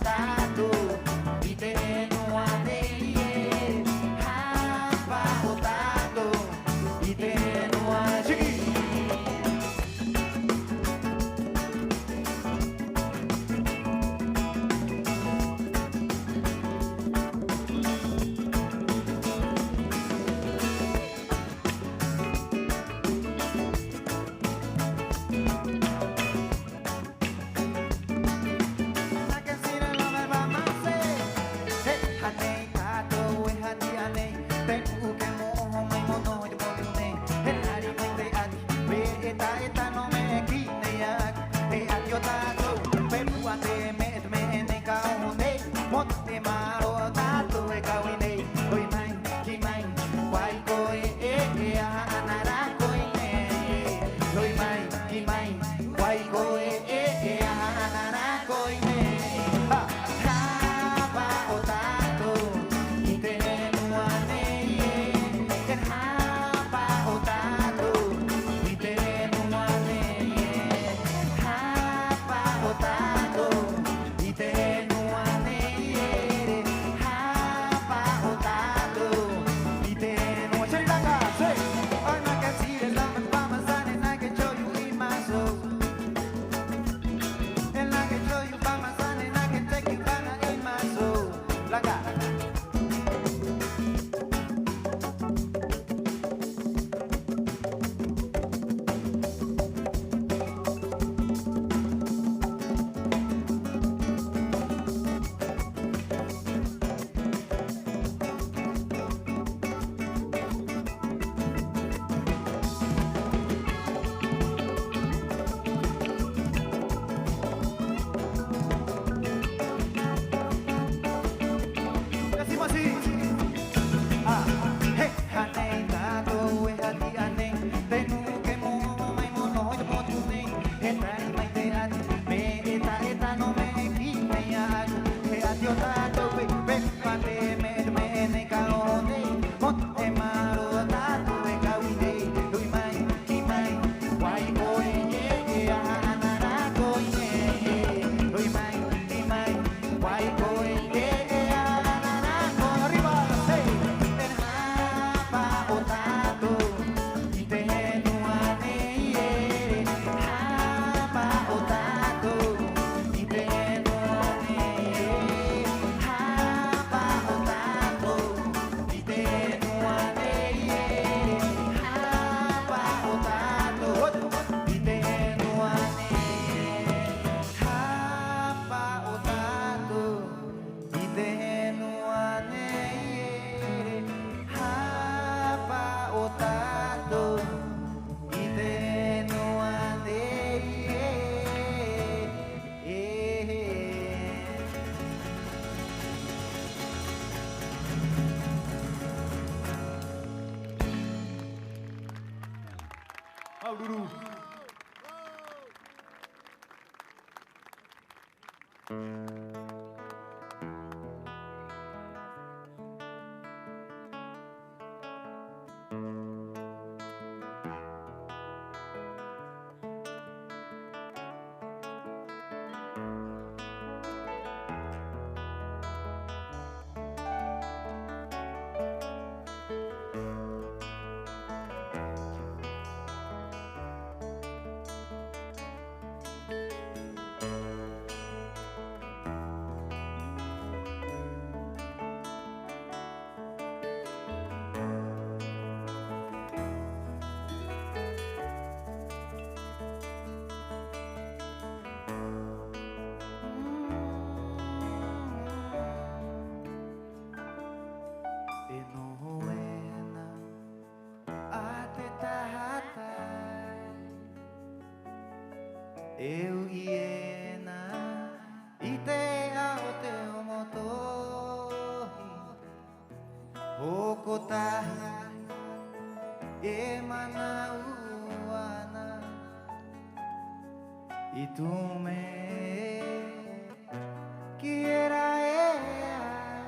Māuru-uru. E noho ena a te taha tai, e u'i ena i te ao o te omotohi. Hoko tahi e mana'u ana i tū me'e ki era e au,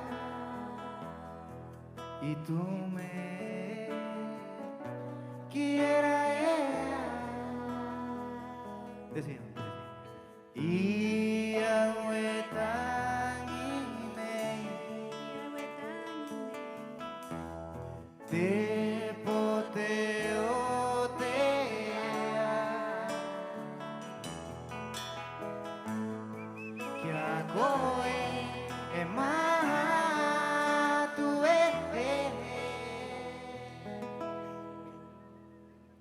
i tū me'e ki era e au. Te siña. I a au e taŋi nei, te pote o te ao, ki a koe e māhatu ē.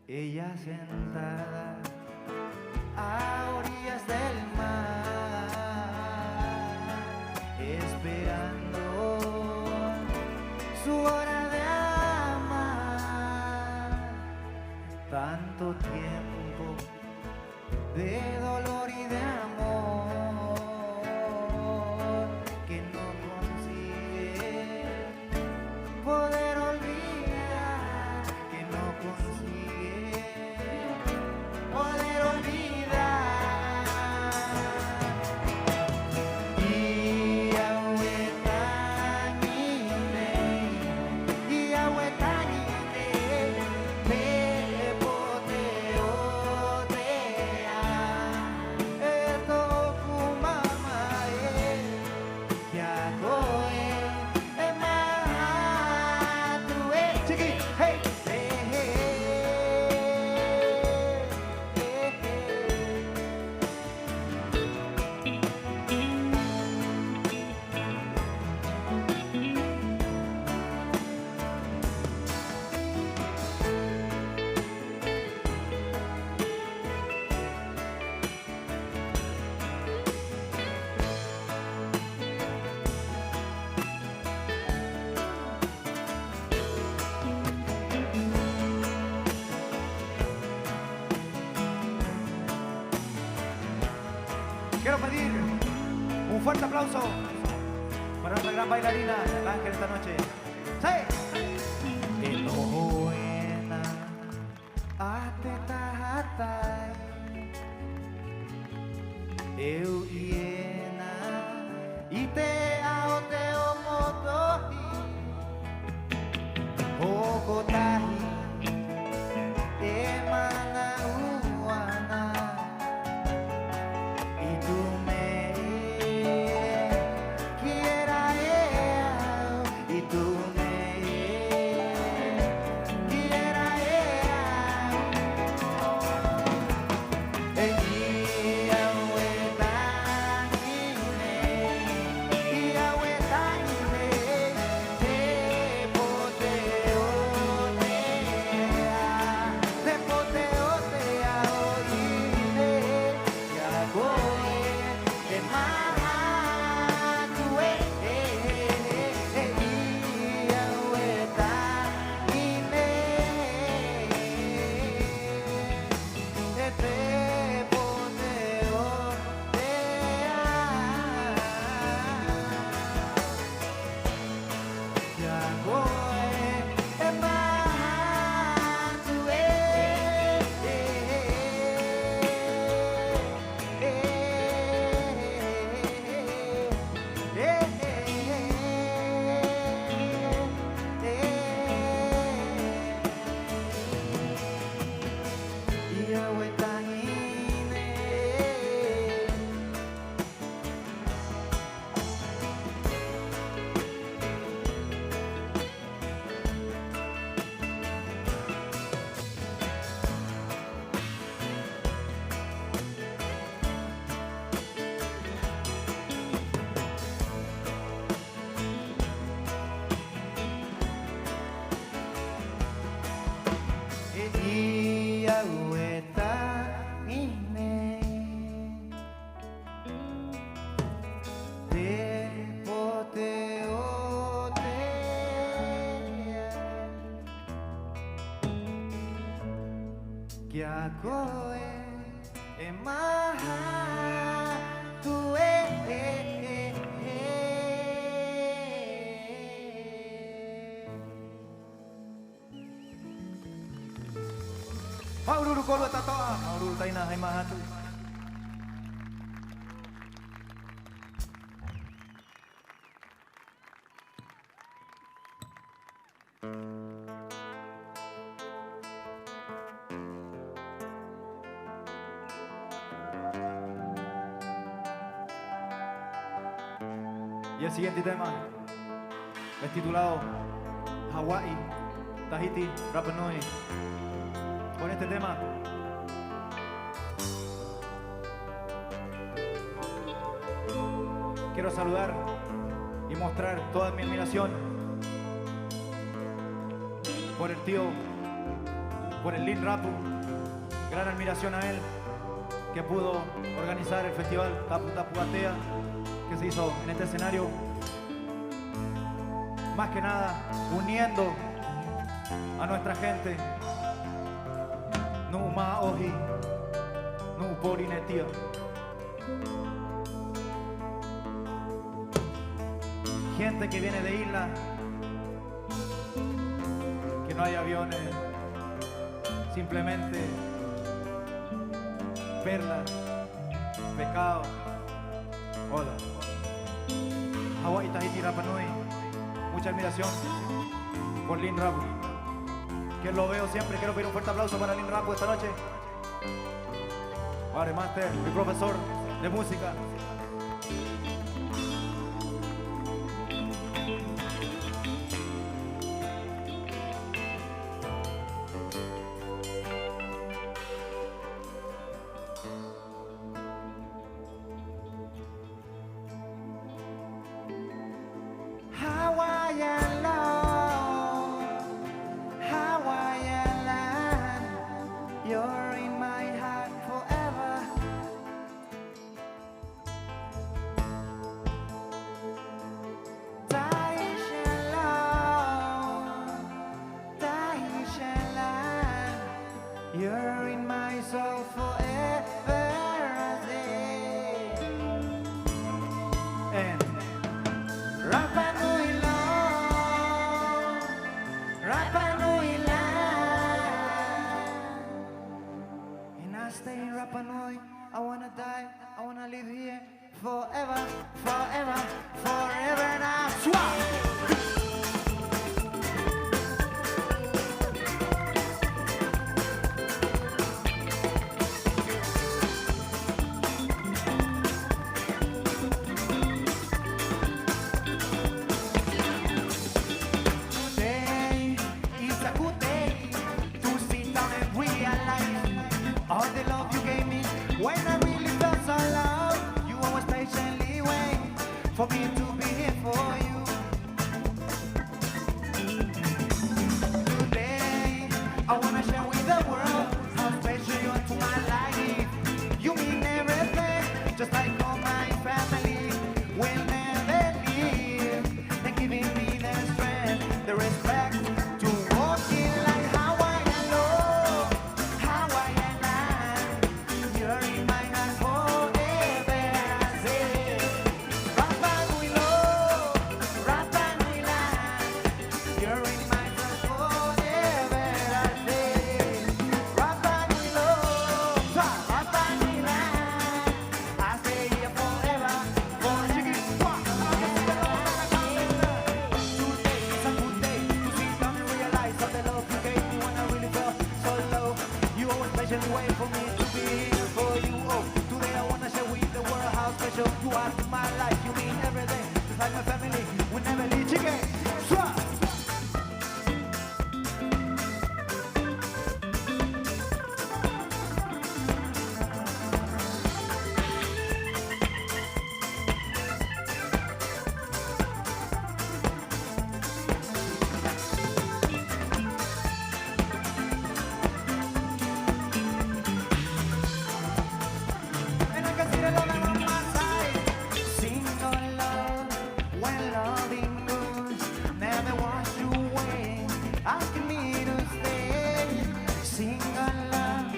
Ella sentada a orillas del mar, esperando su hora de amar. Tanto tiempo de dolor y de amor que no consigue poder olvidar, que no consigue poder olvidar. I a au e taŋi nei, i a au e taŋi nei, te pote o te ao, e tō'oku māmā ē, ki a koe e māhatu ē. Tiki, hey! Quiero pedir un fuerte aplauso para nuestra gran bailarina, la Ángel, esta noche. ¡Sí! E noho ena a te taha tai, e u'i ena i te ao o te omotohi. Hoko tahi e mana'u ana i tū me'e ki era e au, i tū me'e ki era e au. E i a au e taŋi nei, i a au e taŋi nei, te pote o te Ki a koe e māhatu ē. Māuru-uru kōrua ta'ato'a, māuru-uru taina hai māhatu. Y el siguiente tema es titulado Hawai'i, Tahiti, Rapa Nui. Con este tema quiero saludar y mostrar toda mi admiración por el tío, por el Lin Rapu, gran admiración a él, que pudo organizar el festival Tapu Tapu Atea, que se hizo en este escenario. Más que nada, uniendo a nuestra gente. Nu'u mā'ohi, nu'u Pōrinetia. Gente que viene de isla, que no hay aviones, simplemente perlas, pescado. Hola. Hawai'i, Tahiti, Rapa Nui. Mucha admiración por Lin Rapu, que lo veo siempre. Quiero pedir un fuerte aplauso para Lin Rapu esta noche. Padre Master, mi profesor de música. Hawaiian love, Hawaiian land, you're in my heart forever. Tahitian love, Tahitian land, you're in my soul forever, I say. And Rapa Nui love, Rapa Nui land. And I stay in Rapa Nui. I wanna die, I wanna live here. Forever, forever, forever now. Swap! Today is a good day to sit down and realize all the love you gave me when I really felt so low. You always patiently wait for me to be here for you. Today, I wanna share with the world how special you are to my life. You mean everything, just like all my family. We'll never leave. They're giving me the strength, the respect to walk in life. Hawaiian love, Hawaiian land, you're in my heart forever, I say. Rapa Nui love, Rapa Nui land, you're in my heart forever, I say. Rapa Nui love, Rapa Nui land. I stay here forever, forever. Today is a good day to sit down and realize all the love you gave me when I really felt so low. You always patiently wait for me to be here for you. Oh, today I wanna share with the world how special you are to my life. You mean everything, just like my family. We never leave again. Swap! Single love, when loving good, never wash you away, asking me to stay. Single love,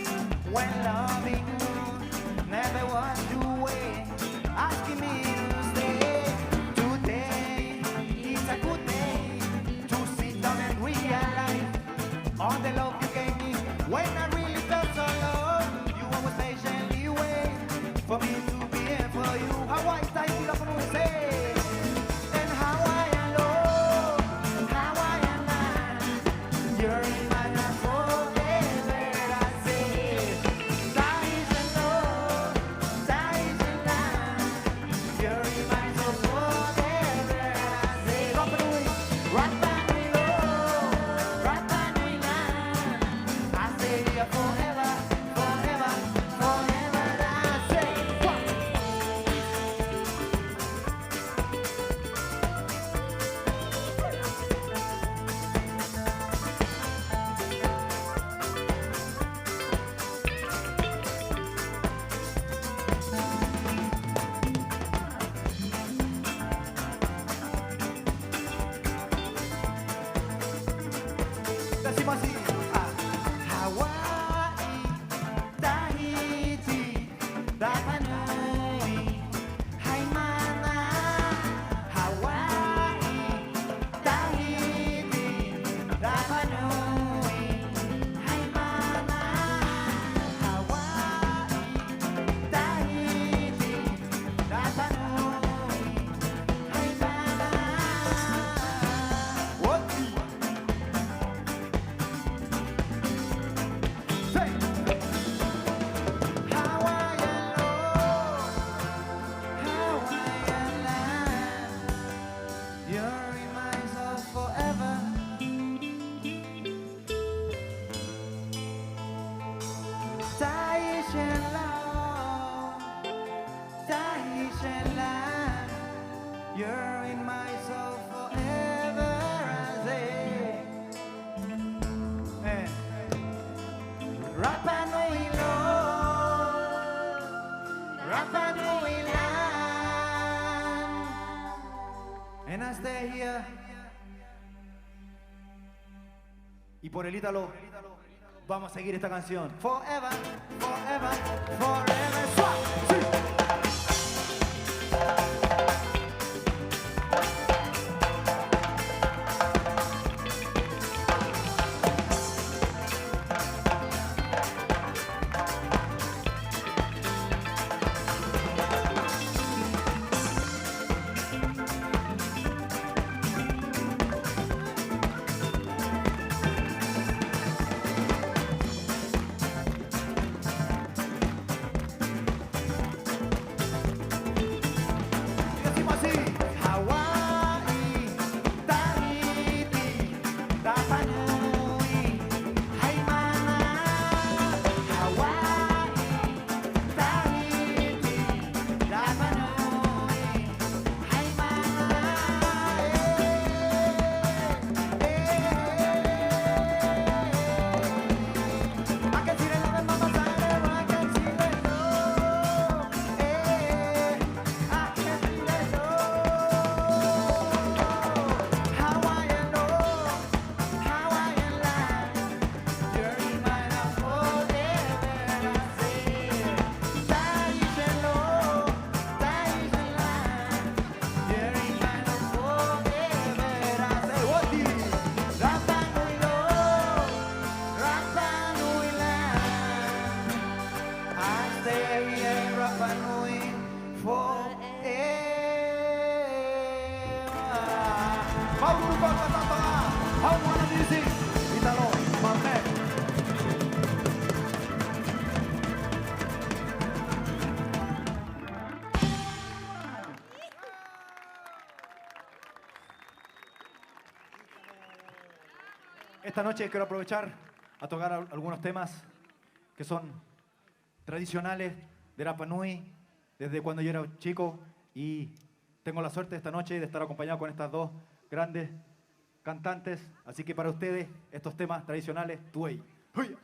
The love you gave me when I really felt so low. You always patiently wait for me to be here for you. Hawaii, Tahiti, Rapa Nui, say. And Hawaiian love, Hawaiian love, you're in my heart forever, I say. Tahitian love, Tahitian love, you're in my soul forever, I say. Rapa Nui, Rapa Nui love, Rapa Nui love, I say, yeah, forever, forever, forever, I say. Decimos así. Ah. Hawai'i, Tahiti, Rapa Nui, hai mana. Hawai'i, Tahiti, Rapa Nui, hai mana. Hawai'i, Tahiti, Rapa Nui, hai mana. Oti. Say. Hawaiian love, Hawaiian love, you're in my soul forever. Tahitian love, Tahitian love, you're in my soul forever, I say. Eh. Rapa Nui love, Rapa Nui love, and I stay here. Y por el ítalo vamos a seguir esta canción. Forever, forever, forever. ¡Suá! ¡Sí! Hawai'i, Tahiti, Rapa Nui, hai mana. Hawai'i, Tahiti, Rapa Nui, hai mana. Eh, eh, eh, eh. I can see the love in mama's eye, I can see the love. Eh, I can see the love. Hawaiian love, Hawaiian love, you're in my love forever, I say. Tahitian love, Tahitian love, you're in my love forever, I say. Oti. Rapa Nui love, Rapa Nui love, I stay here, Rapa Nui forever. Māuru-uru kōrua tako'a, hau ana music, ítalo, mame. Esta noche quiero aprovechar a tocar al-, algunos temas que son tradicionales de Rapa Nui desde cuando yo era chico, y tengo la suerte esta noche de estar acompañado con estas dos grandes cantantes. Así que para ustedes, estos temas tradicionales, tu'u ai. ¡Huya!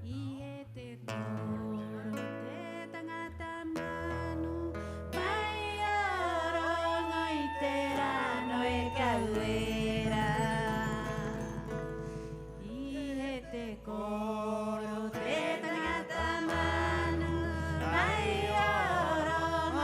'Ite te koro te taŋata manu, mai o roŋo i te rano e kau era. 'Ite te koro te taŋata manu, mai o roŋo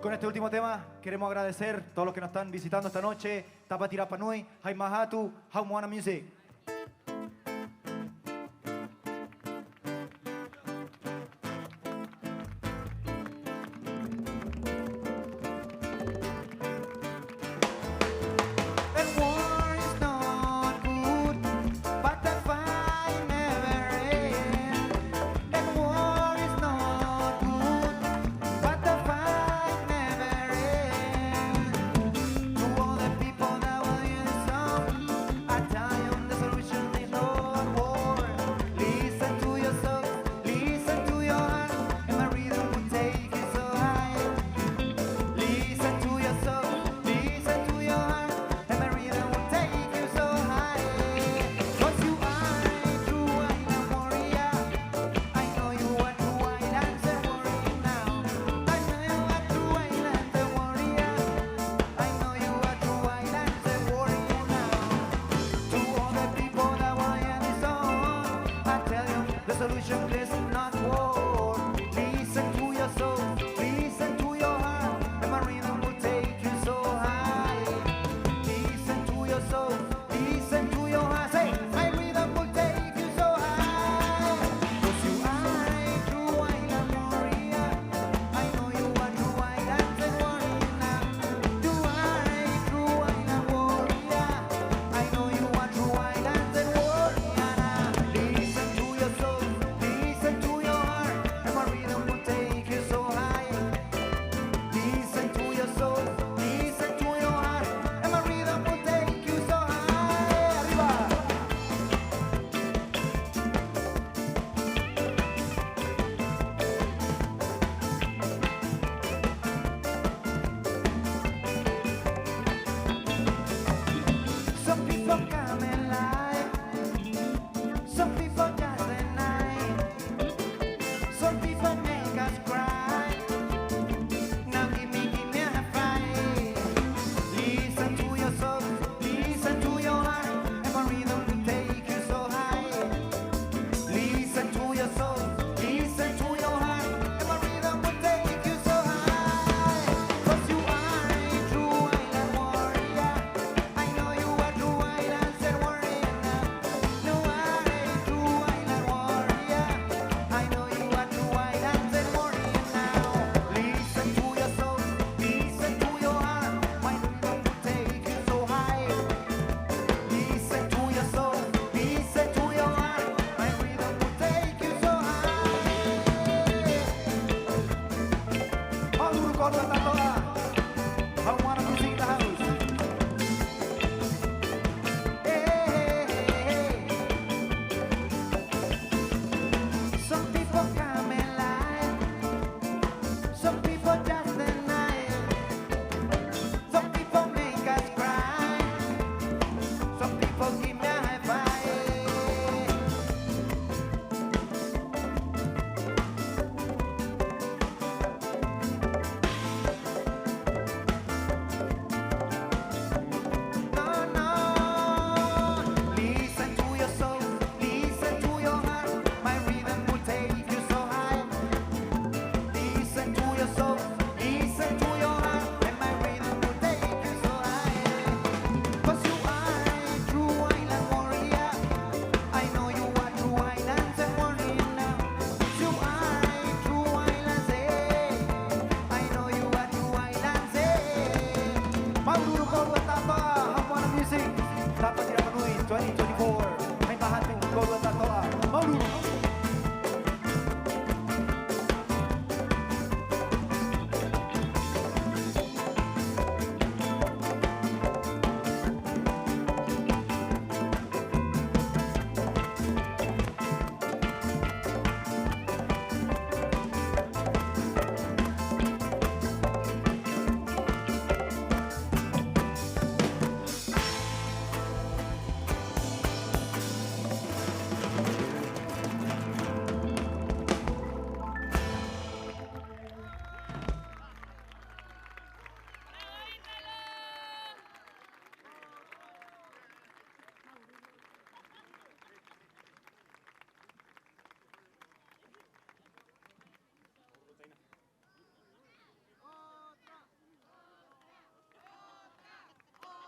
Con este último tema queremos agradecer a todos los que nos están visitando esta noche. Tāpati rapa nui, hai maha atu, hau Moana Music.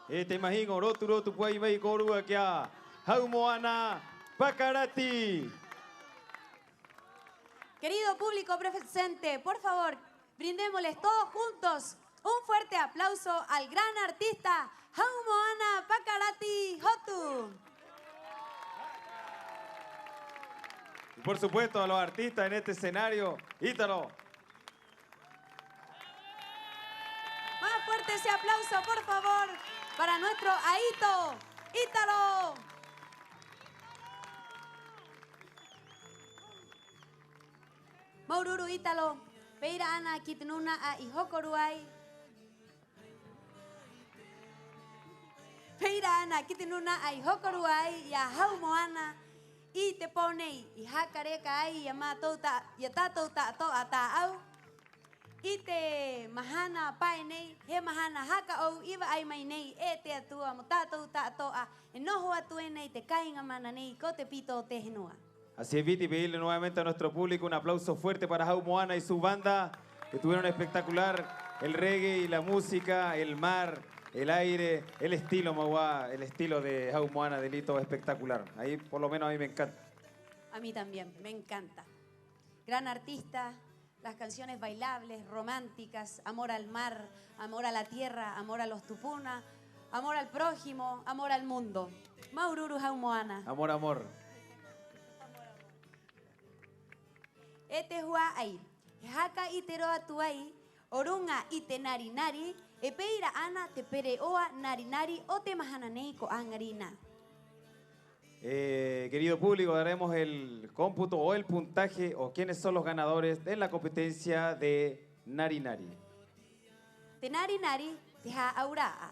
E te mahiŋo rotu-rotu pūai mai kōrua ki a Hau Moana Pakarati. Querido público presente, por favor, brindémosles todos juntos un fuerte aplauso al gran artista Hau Moana Pakarati Hotu. Y por supuesto a los artistas en este escenario, Ítalo. Más fuerte ese aplauso, por favor, para nuestro Aito Ítalo. Māuru-uru Ítalo, pē ira 'ana ki te nūna'a i hoko rua ai. Pē ira 'ana ki te nūna'a i hoko rua ai i a Hau Moana 'i te pō nei i haka reka ai i a mātou ta-, i a tātou ta'ato'a tā'au. 'I te mahana pae nei, he mahana haka 'ou i va'ai mai nei e te Atua mo tātou ta'ato'a e noho atu ena i te kāiŋa mana nei ko Te Pito o te Henua. Así es, Viti, pedirle nuevamente a nuestro público un aplauso fuerte para Hau Moana y su banda, que tuvieron espectacular el reggae y la música, el mar, el aire, el estilo mauá, el estilo de Hau Moana, de Lito, espectacular. Ahí por lo menos a mí me encanta. A mí también, me encanta. Gran artista, las canciones bailables, románticas, amor al mar, amor a la tierra, amor a los tupuna, amor al prójimo, amor al mundo. Māuru-uru Hau Moana. Amor, amor. E te hua'ai, he haka 'ite rō atu ai o ruŋa i te nari-nari, e pē ira 'ana te pere'oa nari-nari o te mahana nei ko 'aŋa rinā. Eh, querido público, daremos el cómputo o el puntaje o quiénes son los ganadores de la competencia de nari-nari. Te nari-nari te hā'aura'a,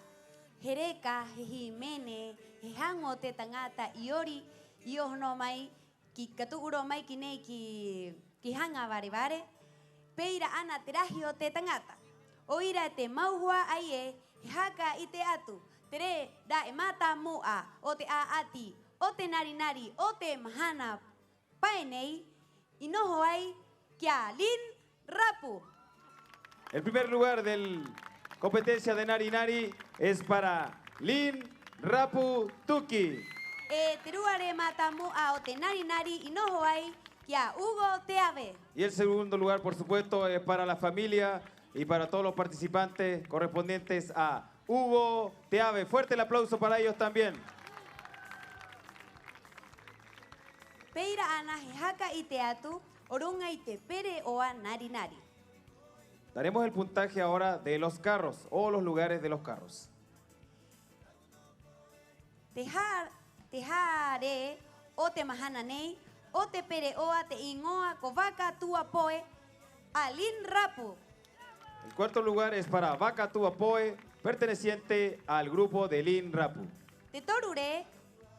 he reka, he hīmene, he haŋu o te taŋata i ori i oho nō mai ki, ka tu'u rō mai ki nei ki, ki Haŋa Vare-vare, pē ira 'ana te rahi o te taŋata. 'O ira te mau hua'ai ē, he haka 'ite atu te rē ra'e mātāmu'a o te 'a'ati o te nari-nari o te mahana pae nei i noho ai ki a Lin Rapu. El primer lugar del competencia de nari-nari es para Lin Rapu Tuki. E te rua rē mātāmu'a o te nari-nari i noho ai ki a Hugo Teave. Y el segundo lugar, por supuesto, es para la familia y para todos los participantes correspondientes a Hugo Teave. Fuerte el aplauso para ellos también. Pē ira 'ana he haka 'ite atu o ruŋa i te pere'oa nari-nari. Daremos el puntaje ahora de los carros o los lugares de los carros. Te hā, te hā rē o te mahana nei o te pere'oa te 'īŋoa ko Vaka Tua Poe a Lin Rapu. El cuarto lugar es para Vaka Tua Poe, perteneciente al grupo de Lin Rapu. Te toru rē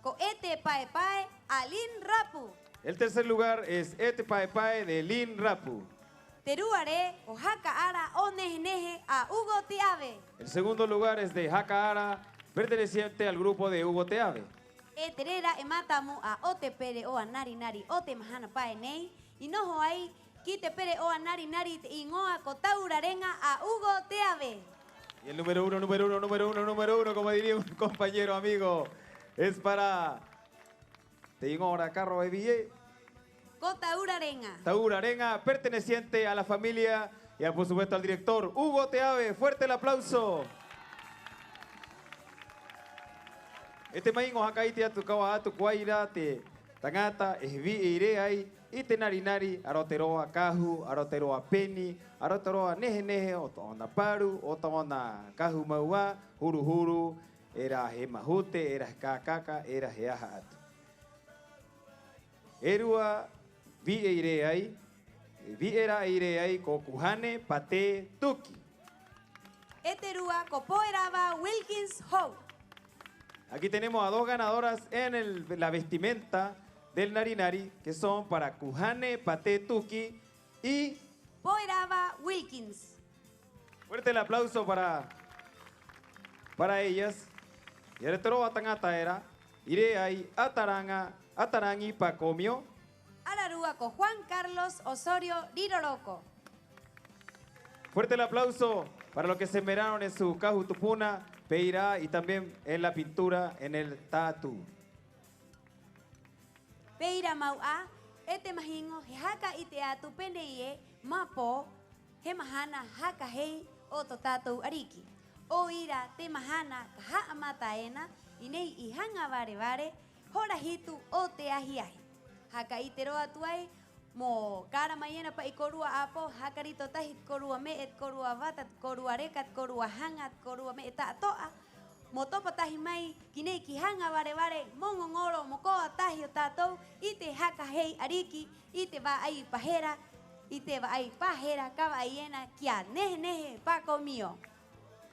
ko E te Pae-pae a Lin Rapu. El tercer lugar es E te Pae-pae de Lin Rapu. Te rua rē ko Haka Ara o Nehe-nehe a Hugo Teave. El segundo lugar es de Haka Ara, perteneciente al grupo de Hugo Teave. E te rē ra'e mātāmu'a o te pere'oa nari-nari o te mahana pae nei i noho ai ki te pere'oa nari-nari te 'īŋoa ko Taurareŋa a Hugo Teave. Y el número uno, número uno, número uno, número uno, como diría un compañero amigo, es para Te 'īŋoa o rā carro e vi'e. Ko Taurareŋa. Taurareŋa, perteneciente a la familia y a, por supuesto, al director Hugo Teave. Fuerte el aplauso. E te mahiŋo haka 'ite atu, ka oho atu ko ai rā te taŋata e vi'e i rē ai i te nari-nari a roto i te roa kahu, a roto i te roa peni, a roto i te roa nehe-nehe o tō'ona paru, o tō'ona kahu mau 'ā, huru-huru, era he mahute, era he kākaka, era he aha atu. E rua vi'e i rē ai, e vi'e ra'e i rē ai ko Kuhane Pate Tuki. E te rua ko Poerava Wilkins Hou. Aquí tenemos a dos ganadoras en el, la vestimenta del nari-nari, que son para Kuhane Pate Tuki y Poerava Wilkins. Fuerte el aplauso para, para ellas. I a roto i te roa taŋata era i rē ai a Taraŋa, a Taraŋi Pakomio. Ararua ko Juan Carlos Osorio Riroroko. Fuerte el aplauso para los que se esmeraron en su kahu tupuna, Pē ira, y también en la pintura, en el tatú. Pē ira mau 'ā, e te mahiŋo he haka 'ite atu pē nei ē: mapō he mahana haka hei o to tātou 'ariki. 'O ira te mahana ka ha'amata ena 'i nei i Haŋa Vare-vare, hora hitu o te ahi-ahi. Haka 'ite rō atu ai mo kara mai ena pa'i kōrua 'āpō, haka rito tahi te kōrua me'e, te kōrua vata, te kōrua reka, te kōrua haŋa, te kōrua me'e ta'ato'a, mo topa tahi mai ki nei ki Haŋa Vare-vare mo ŋoŋoro mo koa tahi o tātou i te haka hei 'ariki, i te va'ai pahera, i te va'ai pahera ka va'ai ena ki a Nehe-nehe Pakomio.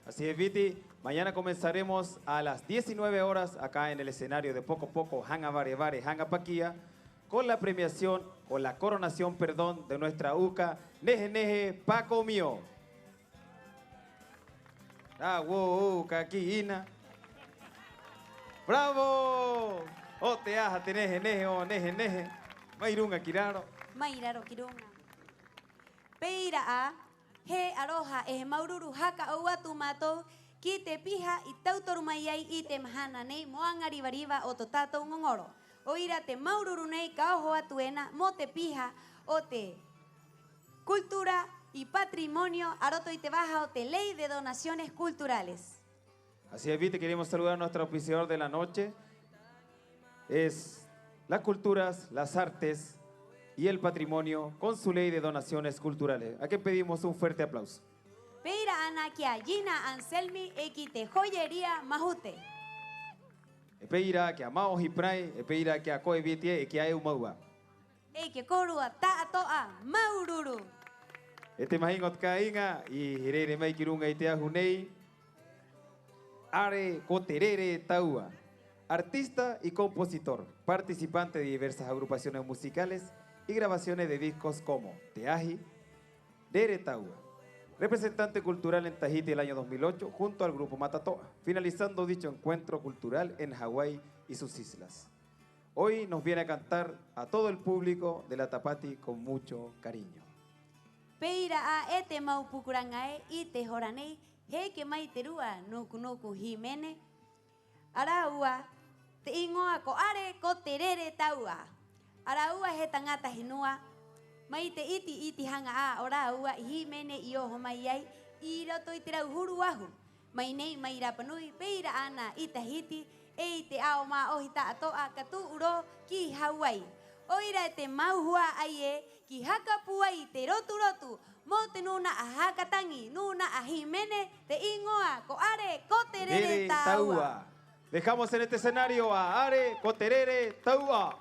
Así es, Viti. Mañana comenzaremos a las diecinueve horas acá en el escenario de Poko Poko Haŋa Vare-vare, Haŋa Pakia, con la premiación, con la coronación, perdón, de nuestra uka Nehe-nehe Pakomio. Rā uou ka kī 'ina. ¡Bravo! O te aha te nehe-nehe, o nehe-nehe. Mai ruŋa ki raro. Mai raro ki ruŋa. Pē ira 'ā, he 'aroha 'e he māuru-uru haka 'ou atu mātou ki te piha i tauturu mai ai i te mahana nei mo aŋa riva-riva o to tātou ŋoŋoro. 'O ira te māuru-uru nei ka oho atu ena mo te piha o te cultura y patrimonio a roto i te vaha o te Ley de Donaciones Culturales. Así es, Viti, queremos saludar a nuestro auspiciador de la noche. Es las culturas, las artes y el patrimonio con su ley de donaciones culturales, a quien pedimos un fuerte aplauso. Pē ira 'ana ki a Gina Anselmi 'e ki te joyería Mahute. 'E pē ira ki a Maohi Prai, 'e pē ira ki a koe Viti ē, 'e ki a eu mau 'ā. 'E ki a kōrua ta'ato'a, māuru-uru. E te mahiŋo o te kāiŋa i rere mai ki ruŋa i te ahu nei, 'Are ko te rere tāua. Artista y compositor, participante de diversas agrupaciones musicales y grabaciones de discos como Te Ahi, Rere Tāua. Representante cultural en Tahiti el año dos mil ocho junto al grupo Matato'a, finalizando dicho encuentro cultural en Hawái y sus islas. Hoy nos viene a cantar a todo el público de la Tapati con mucho cariño. Pē ira 'ā e te mau pukuraŋa ē, 'i te hora nei he eke mai te rua nuku-nuku hīmene. A rāua te 'īŋoa ko 'Are ko te rere tāua. A rāua he taŋata henua. Mai te 'iti-'iti haŋa 'ā o rāua i hīmene i oho mai ai 'i roto i te rauhuru ahu. Mai nei, mai Rapa Nui, pē ira 'ana i Tahiti 'e i te ao mā'ohi ta'ato'a ka tu'u rō ki Hawai. 'O ira e te mau hua'ai ē, ki haka pūai te rotu-rotu mo te nūna'a haka taŋi, nūna'a hīmene, te 'īŋoa ko 'Are ko te rere tāua. Dejamos en este escenario a 'Are ko te rere tāua.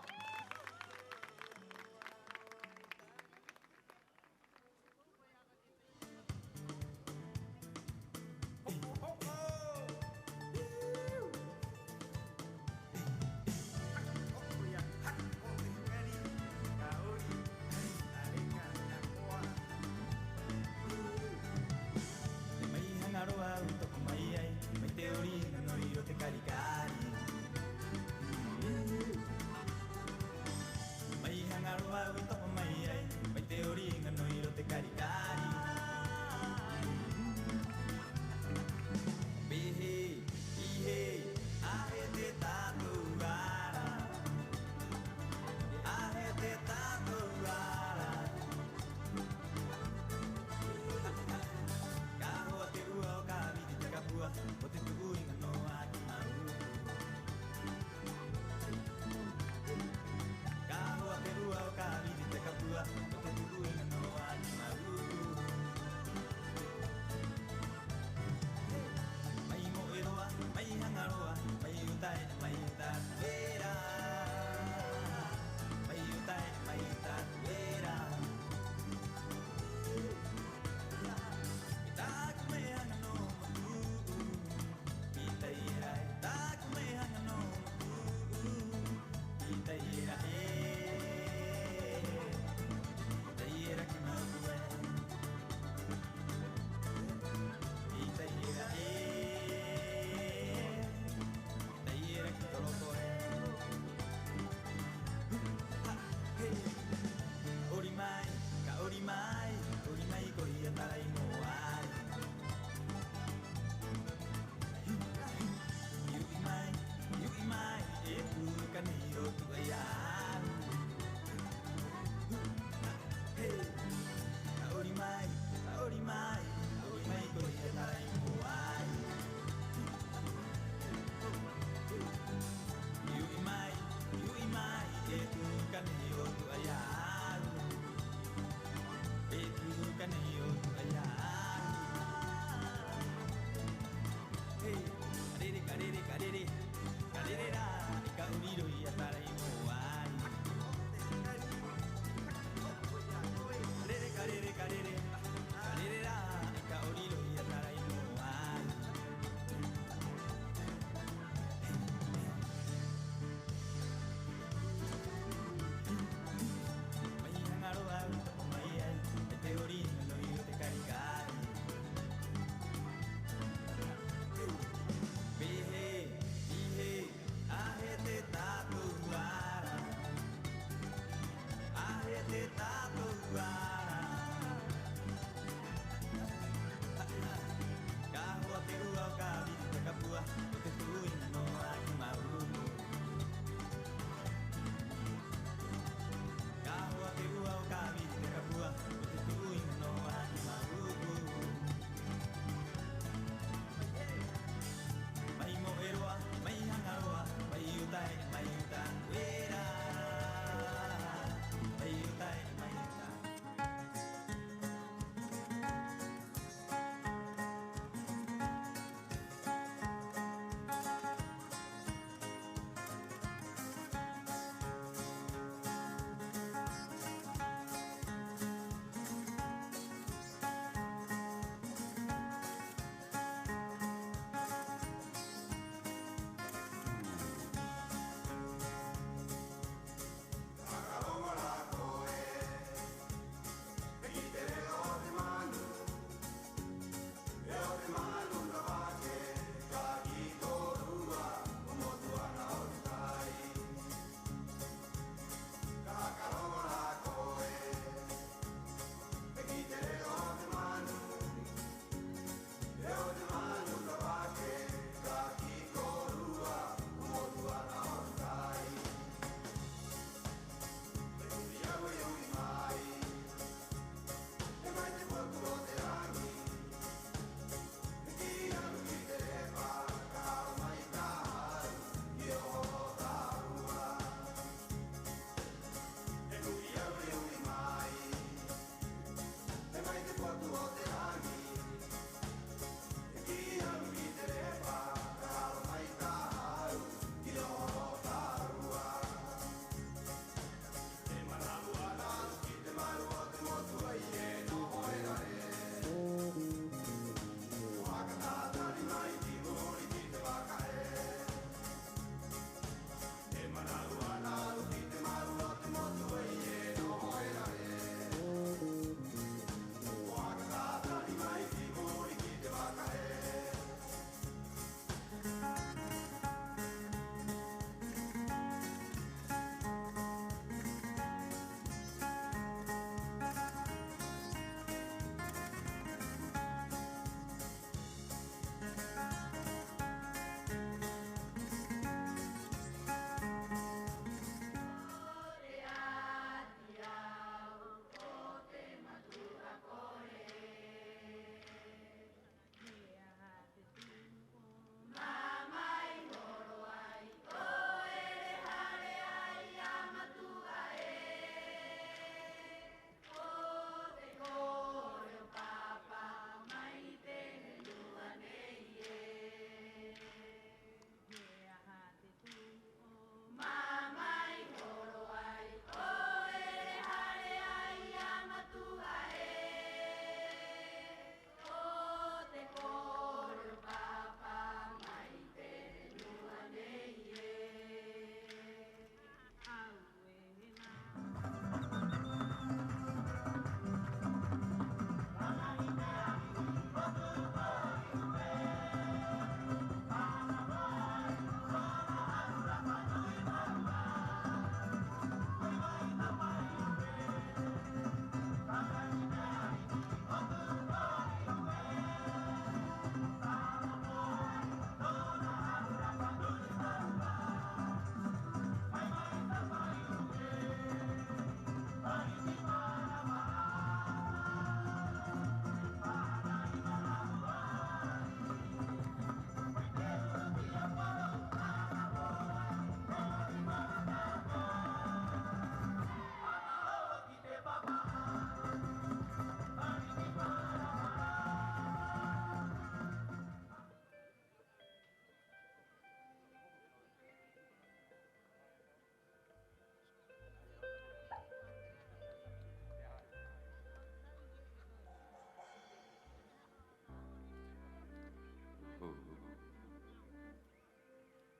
E mai haŋa rō a au i topa mai ai, mai te 'ori ŋā nō 'i roto te kari-kari. Mai haŋa rō a au i topa mai ai, mai te 'ori ŋā nō 'i roto te kari-kari. Pē hē, 'ī hē, a hē te tātou ara. A hē te tātou ara. Ka hoa te rua o ka viti te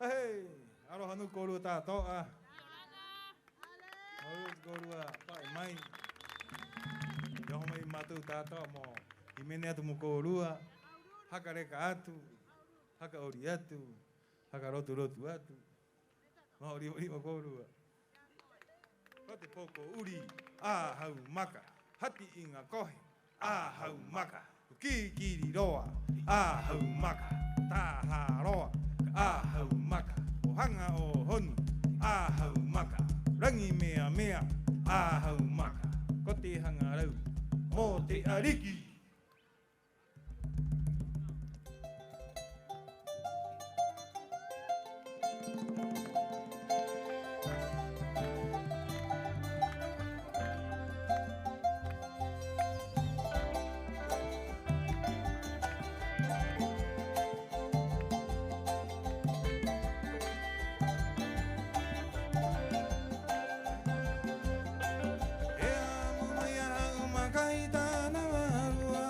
¡Ahei! ¡Aroha nui kōrua ta'ato'a! ¡Māuru-uru kōrua pa'i mai. E oho mai mātou ta'ato'a mo hīmene atu mo kōrua, haka reka atu, haka 'ori atu, haka rotu-rotu atu. Ma'o riva-riva kōrua. Ko te poko 'uri, 'ā hau maka. Hati iŋa kohe, 'ā hau maka. Ko kiri-kiri roa, 'ā hau maka. Taha roa, 'ā hau maka. Ko Haŋa 'Ohonu, 'ā hau maka. Raŋi Mea-mea, 'ā hau maka. Ko te haŋa rau mo te 'ariki. E amu mai a hau maka i tāna vārua.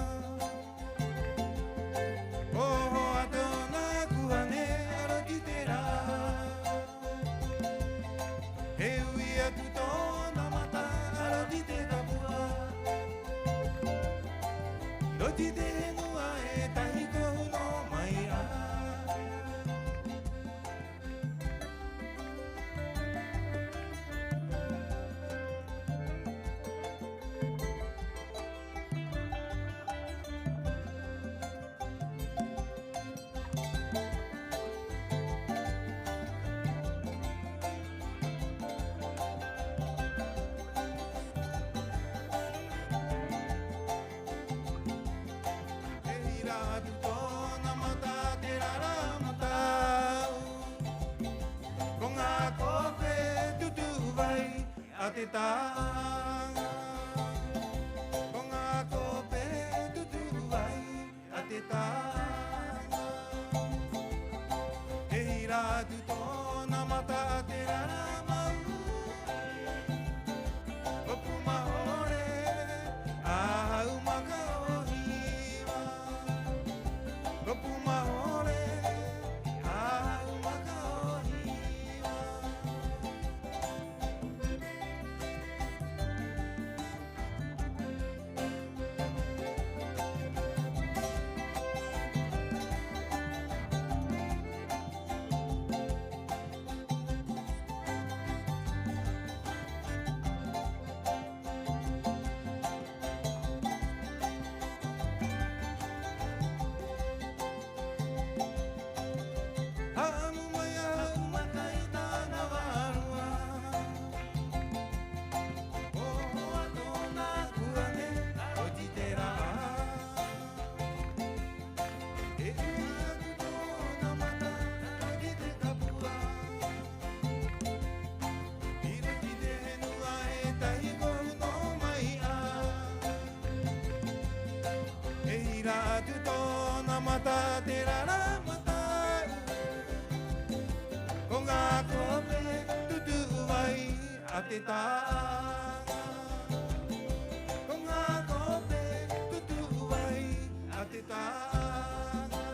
Oho atu nā kuhane a Roti te Rā. He u'i atu tō'ona mata a Roti te Kapua. Roti te henua e tahi ko huno mai 'ā. E hira atu tō'ona mata te rara mata'u. Ko ŋā kope tutu'u vai a te taŋa. Ko ŋā kope tutu'u vai a te taŋa. E hira atu tō'ona mata a te rara mau. Ko Pūmahore, 'ā hau maka o Hiva. Ko Pūmahore, 'ā hau maka o Hiva. Ha'amu mai a hau maka i tāna vārua. Oho atu nā kuhane a Roti te Rā. E u'i atu tō'ona mata a Roti te Kapua. 'I Roti te henua e tahi ko huno mai 'ā. E hira atu tō'ona mata te rara mata'u. Ko ŋā kope tutu'u vai a te taŋa. Ko ŋā kope tutu'u vai a te taŋa.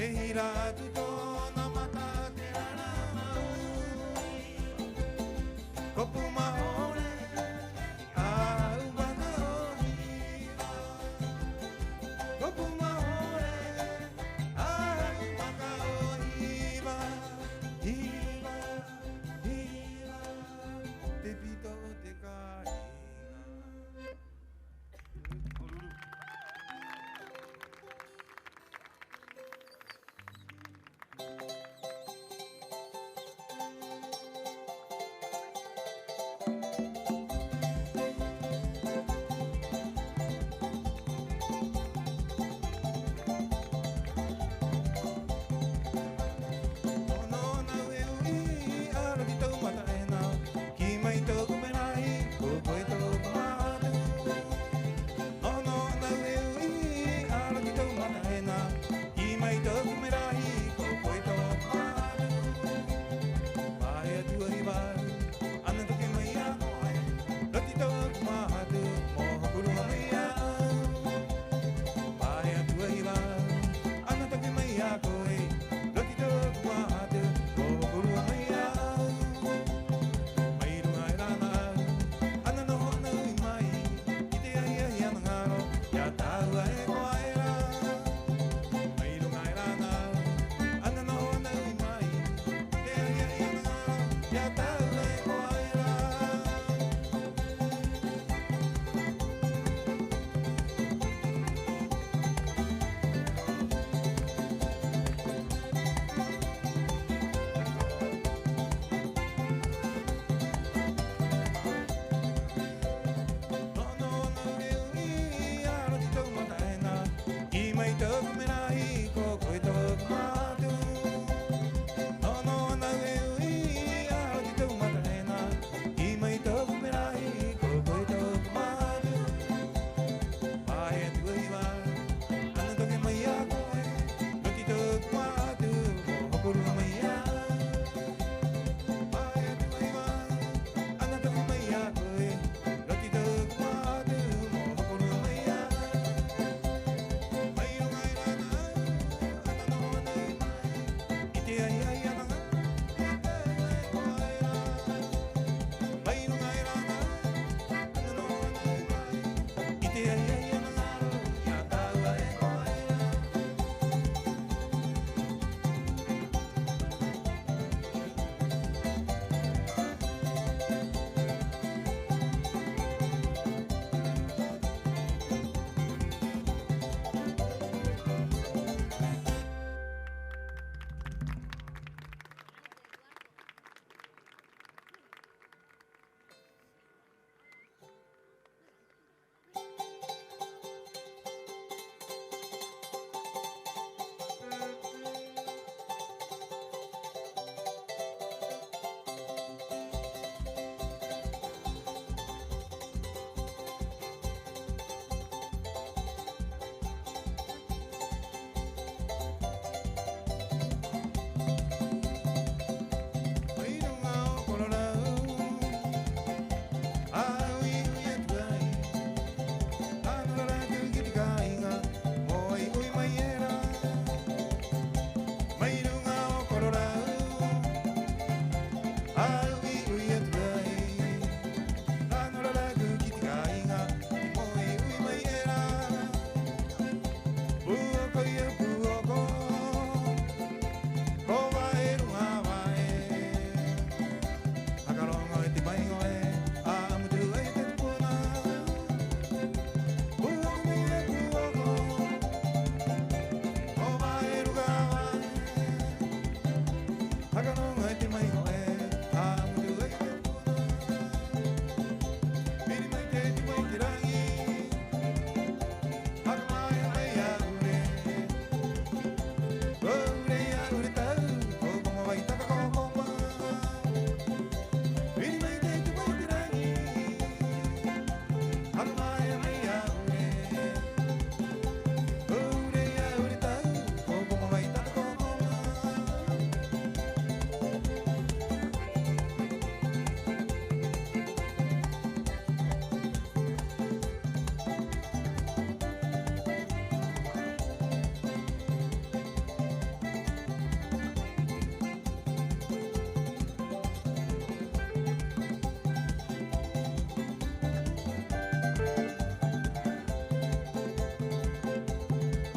E hira atu tō'ona mata te rara mau. Ko Pūmahore, 'ā hau maka o Hiva. Ko Pūmahore, 'ā hau maka o Hiva. Hiva, hiva, te pito o te kāiŋa.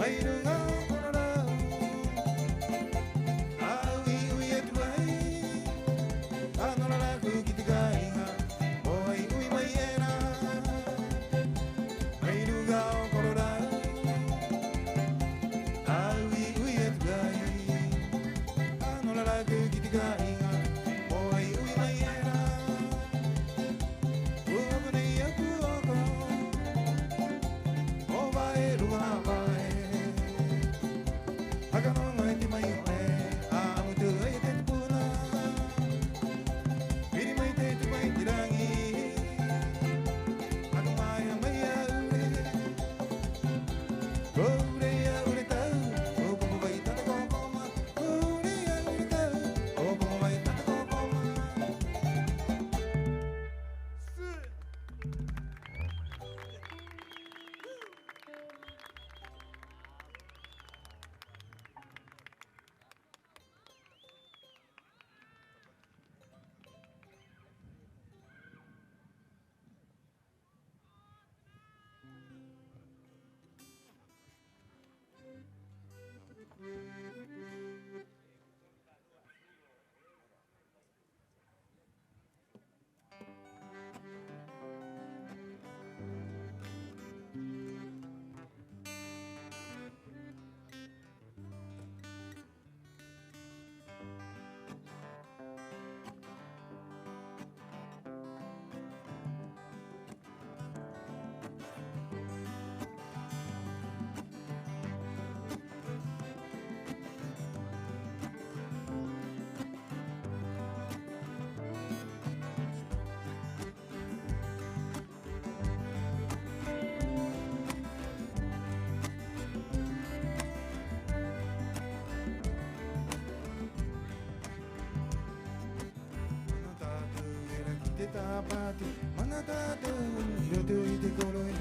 'I ruŋa o kona rau a u'i-u'i atu ai, a nora raku ki te kāiŋa mo ai-u'i mai era. 'I ruŋa o kona rau a u'i-u'i atu ai, a nora raku ki te kāiŋa mo ai-u'i mai era. Ko hoko nei a kuoko, o vae, ruŋa vae, haka noŋa e te mai 'oe, a 'amu atu ai e te tupuna. Piri mai te tumu i te raŋi, haka mā'eha mai a 'ure. Ko 'ure i a 'ure tau, ko popo vai tata ko koma. Ko 'ure i a 'ure tau, ko popo vai tata ko koma. Mana tātou era ki te Tāpati, mana tātou 'i roto i te koroe,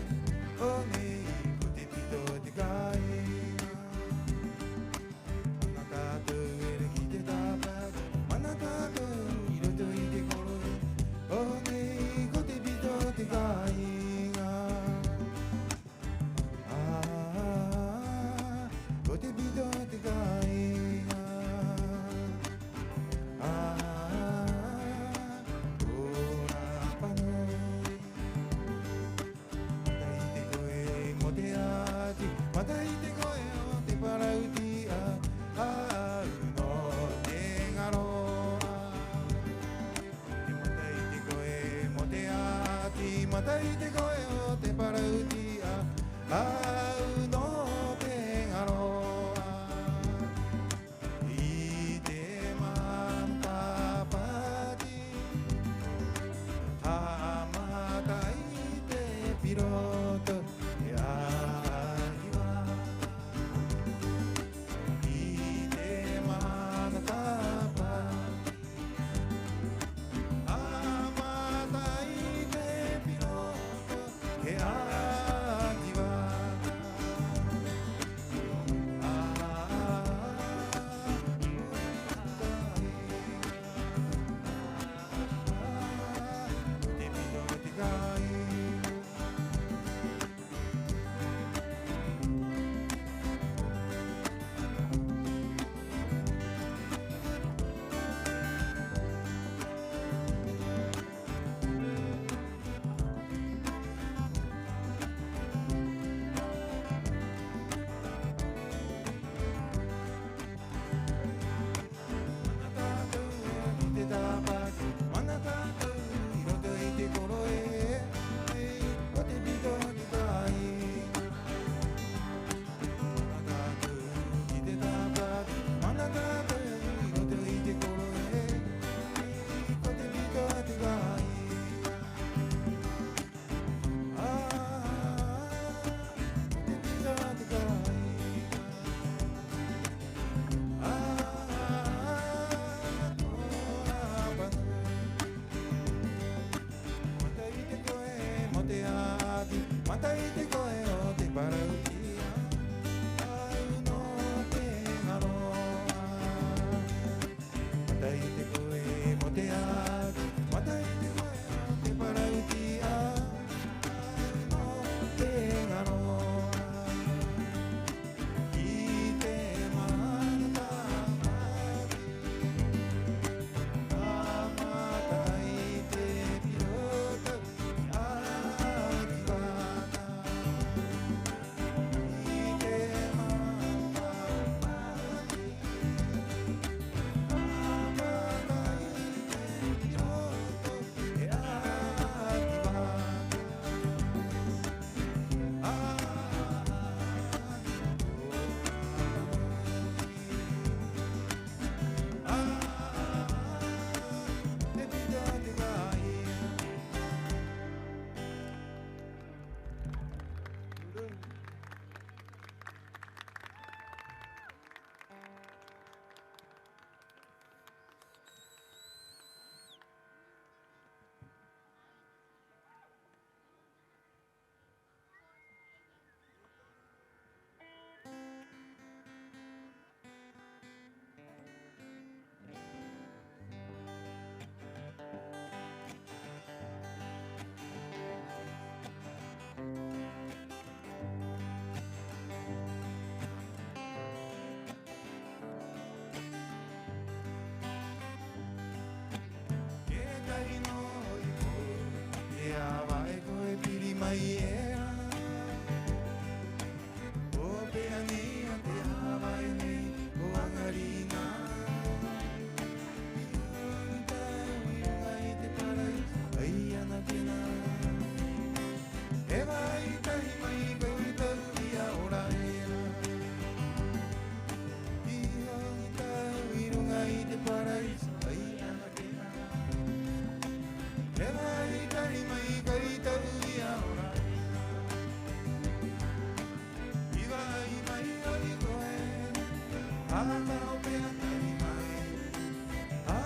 'o nei ko te pito o te kāiŋa. Mana tātou era ki te Tāpati, mana tātou 'i roto i te koroe, 'o nei ko te pito o te kāiŋa. Ā, ko te pito o te kāiŋa. Ā, ko Rapa Nui. Mata'i te koe mo te 'ati, mata'i te koe o te parauti'a, a au nō te ŋaro'a. E mata'i te koe mo te 'ati, mata'i te koe o te parauti'a, a au nō te ŋaro'a. 'I te mahana Tāpati, ha'amata ai te piroto e 'aki vaka. 'I te mahana Tāpati, ha'amata ai te piroto e 'aki vaka. Te pito o te kāiŋa. Mana tātou era ki te Tāpati, mana tātou 'i roto i te koroe, ko te pito o te kāiŋa. Mana tātou ki te Tāpati, mana tātou 'i roto i te koroe, ko te pito o te kāiŋa. Ā, ko te pito o te kāiŋa. Ā, ko Rapa Nui. Mata'i te koe mo te 'ati, mata'i te koe o te parauti'a, a au nō te ŋaro'a. Mata'i te koe mo te 'ati, mata'i te koe o te parauti'a, a au nō te ŋaro'a. Haka hope'a tari mai, a,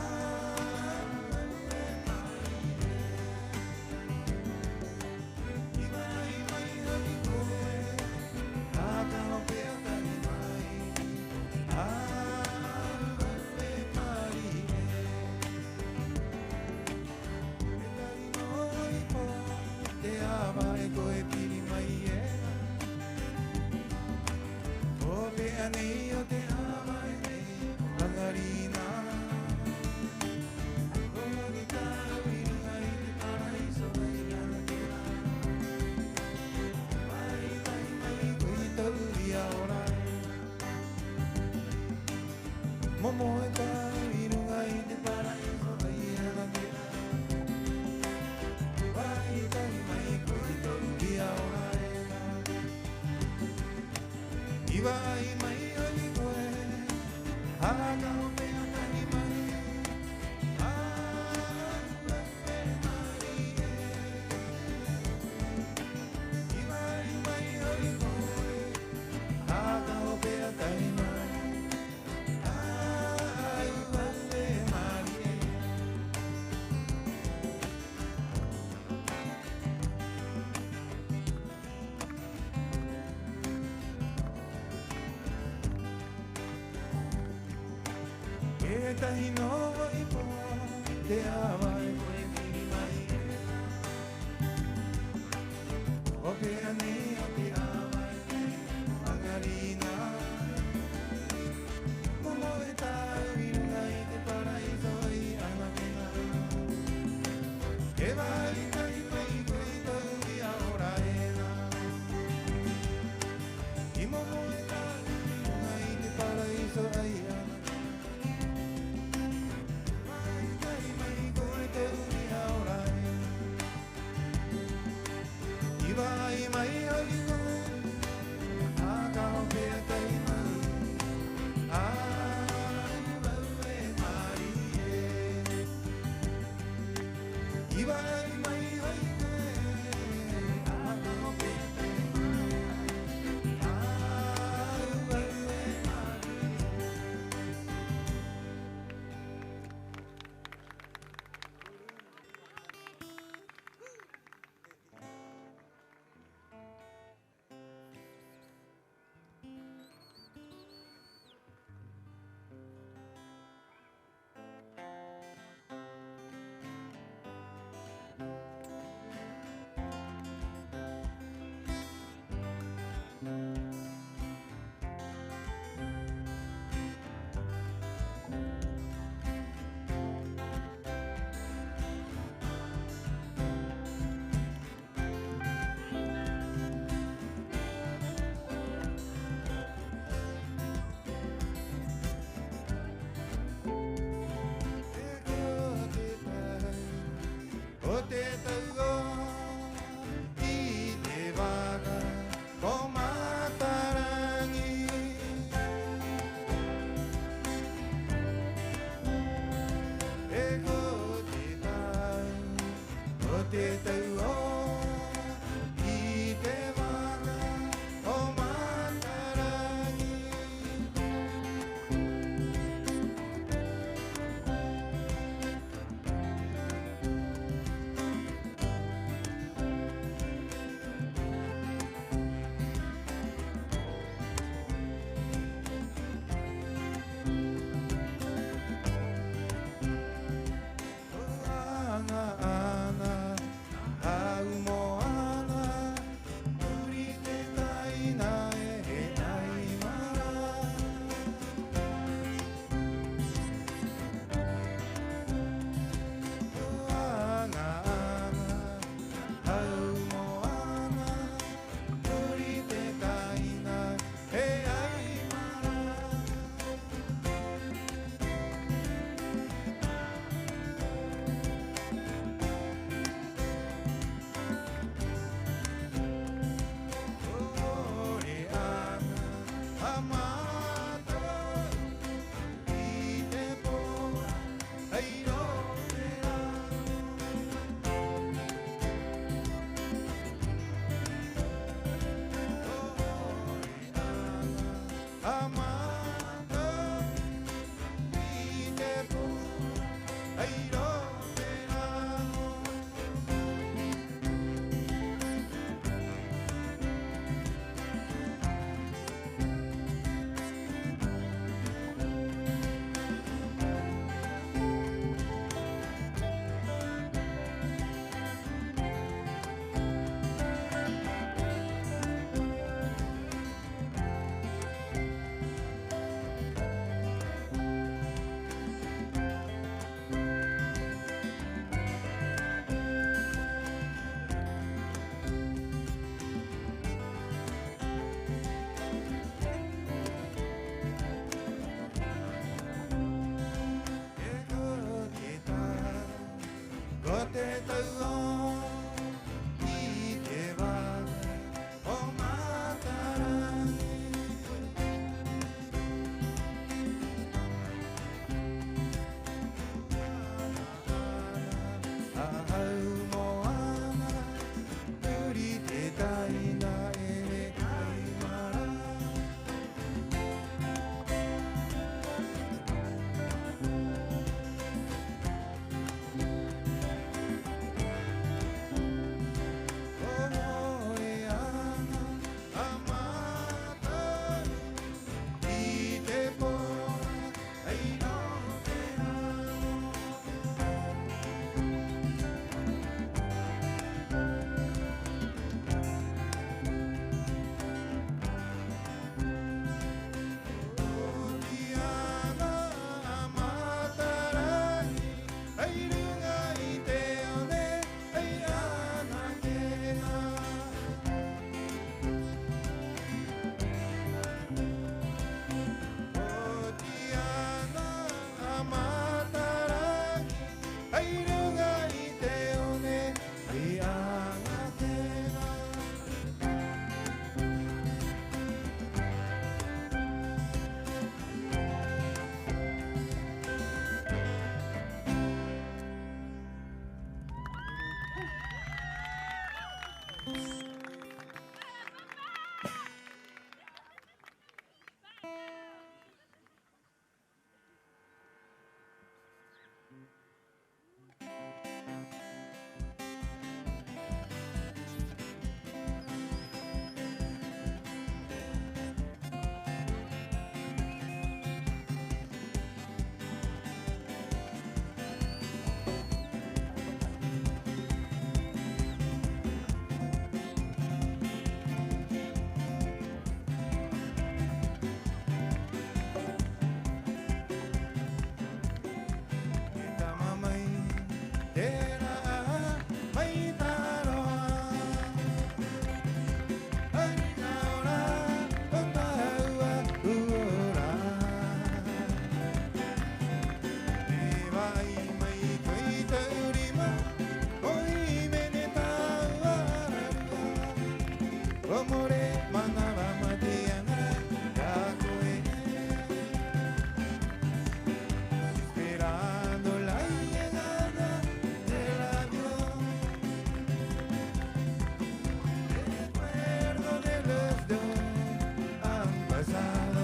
i va'ai mai ho'i koe, haka hope'a tari mai, a, e malie. E tari nō ho'i pō te ava e koe piri mai era. Hope'a nei o te ava e nei, 'aŋarinā. Ko hoki tāua 'i ruŋa i te paraiso 'ai ana'era. Va'ai mai koe i ta'u ria ora era. Mo moe tāua 'i ruŋa i te paraiso 'ai ana'era. Va'ai mai koe i ta'u ria ora era. I va'ai mai ho'i koe, haka hope'a tari mai, a, e malie. I va'ai mai ho'i koe, haka hope'a tari mai, a, e malie. E tahi nō ho'i pō te ava e koe piri mai era. Hope'a nei o te ava e nei, 'aŋarinā. Mo moe tāua 'i ruŋa i te paraiso 'ai ana'era. E va'ai mai koe i ta'u ria ora era. I mo moe tāua 'i ruŋa i te paraiso 'ai ana'era. Va'ai mai koe i ta'u ria ora era. I va'ai mai ho'i koe, haka hope'a tari mai, a, e malie. I va'ai mai ho'i koe, haka hope'a tari mai, a, e malie. E ko te tau o te tau o i te vaka ko Matarangi. E ko te tau o te tau o i te vaka o Matarangi. Ko aŋa 'ana hau moana, muri te taina e he aimara. Ko aŋa 'ana hau moana, muri te taina e he aimara. Ko 'ore 'ana a mātou i te pō, hai rō te rā. Ko 'ore 'ana a mātou Tau i te vara o Mataraŋi. A hau moana, huri te taina e he kai mara. Ko te aŋa a Mataraŋi hai ruŋa i te one, hai angatena. Ko te aŋa a Mataraŋi hai ruŋa i te one, hai angatena. E tama mai te rā mai Tarawa, haina ora o tāua ora. E va'ai mai koe i tā'u rima, mo hīmene tāua ararua. O more manava mate 'ana i a koe, esperando la llegada del avión. Recuerdo de los dos han pasado,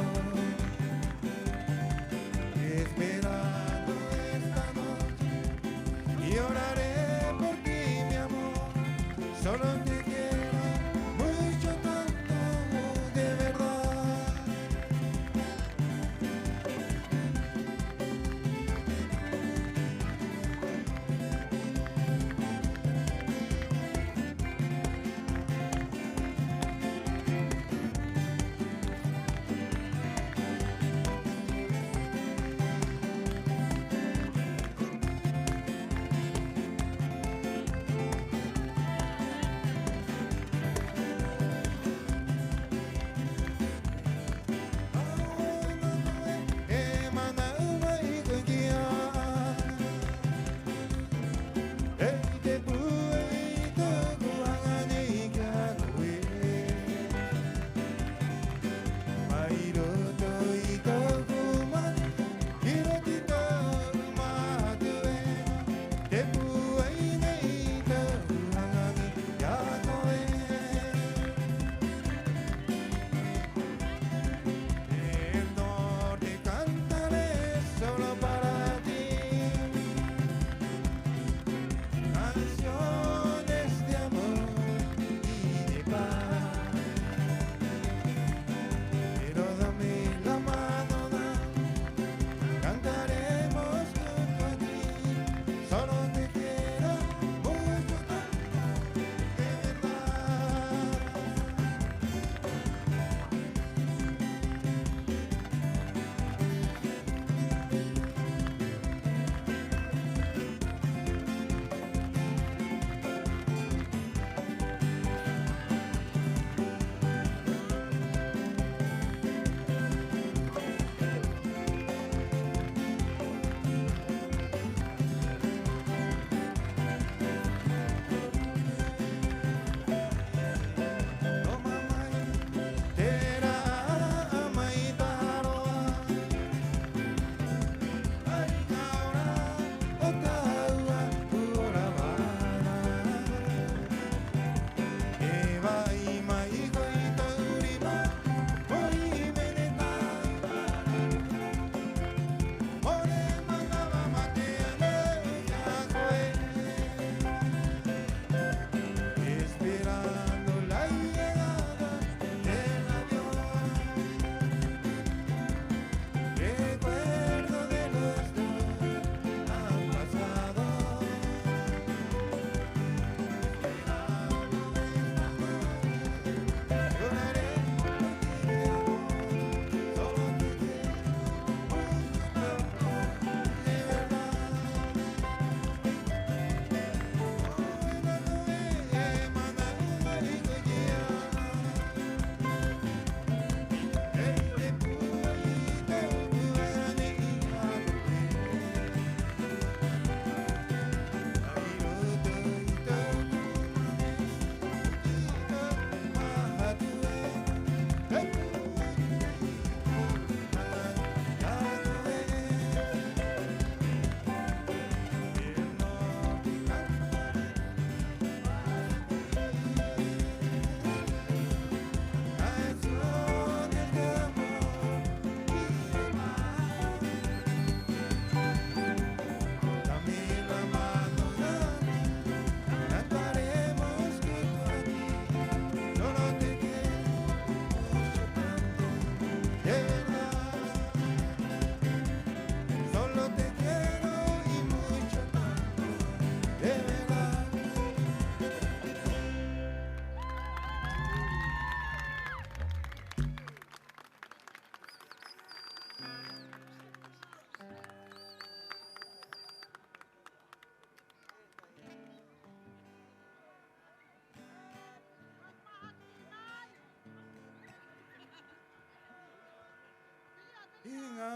esperando esta noche. Lloraré por ti, mi amor, solo te quiero mucho, tanto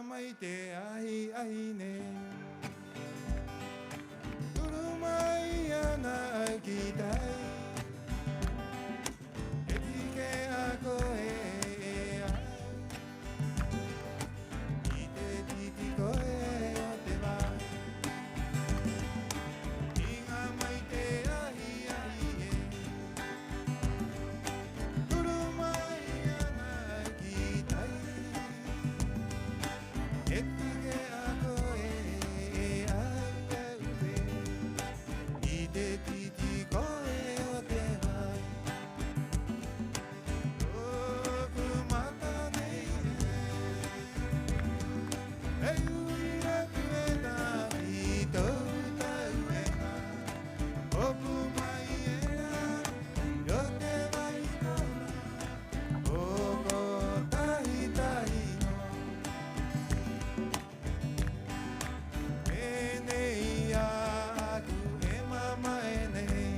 mai te ahi-ahi nei. Turu mai ana au ki tai. E tike a koe e au i te titi koe o te vai. Iŋa mai te ahi-ahi ē. Turu mai ana au ki tai. E tike a koe e au, e au ē, i te titi koe o te vai. Tō'oku mata nei ē, e u'i atu ena i tō'oku taueŋa. Hopu mai ena o te vai kona o Kotahi-tahi nō. E nei 'ā'aku e mamae nei,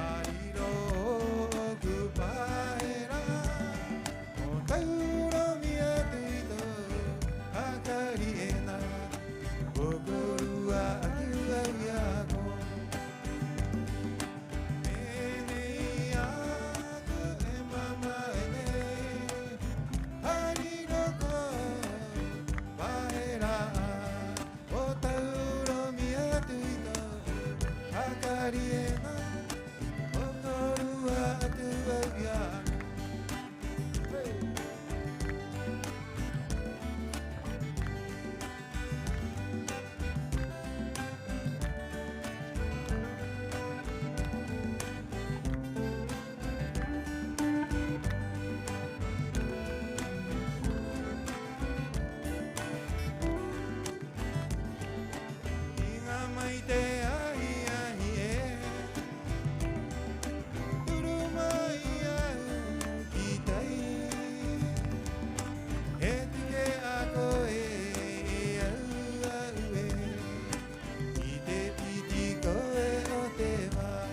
a riro ō'oku pahera mo tauromai atu i tō'oku hakari ena, ko kōrua atu au i a koe. E nei 'ā'aku e mamae nei, a riro ō'oku pahera mo tauromai atu i tō'oku hakari ena, ko kōrua atu au i a koe. Iŋa mai te ahi-ahi ē, turu mai au ki tai. E tike a koe e au, e au ē, i te titi koe o te vai.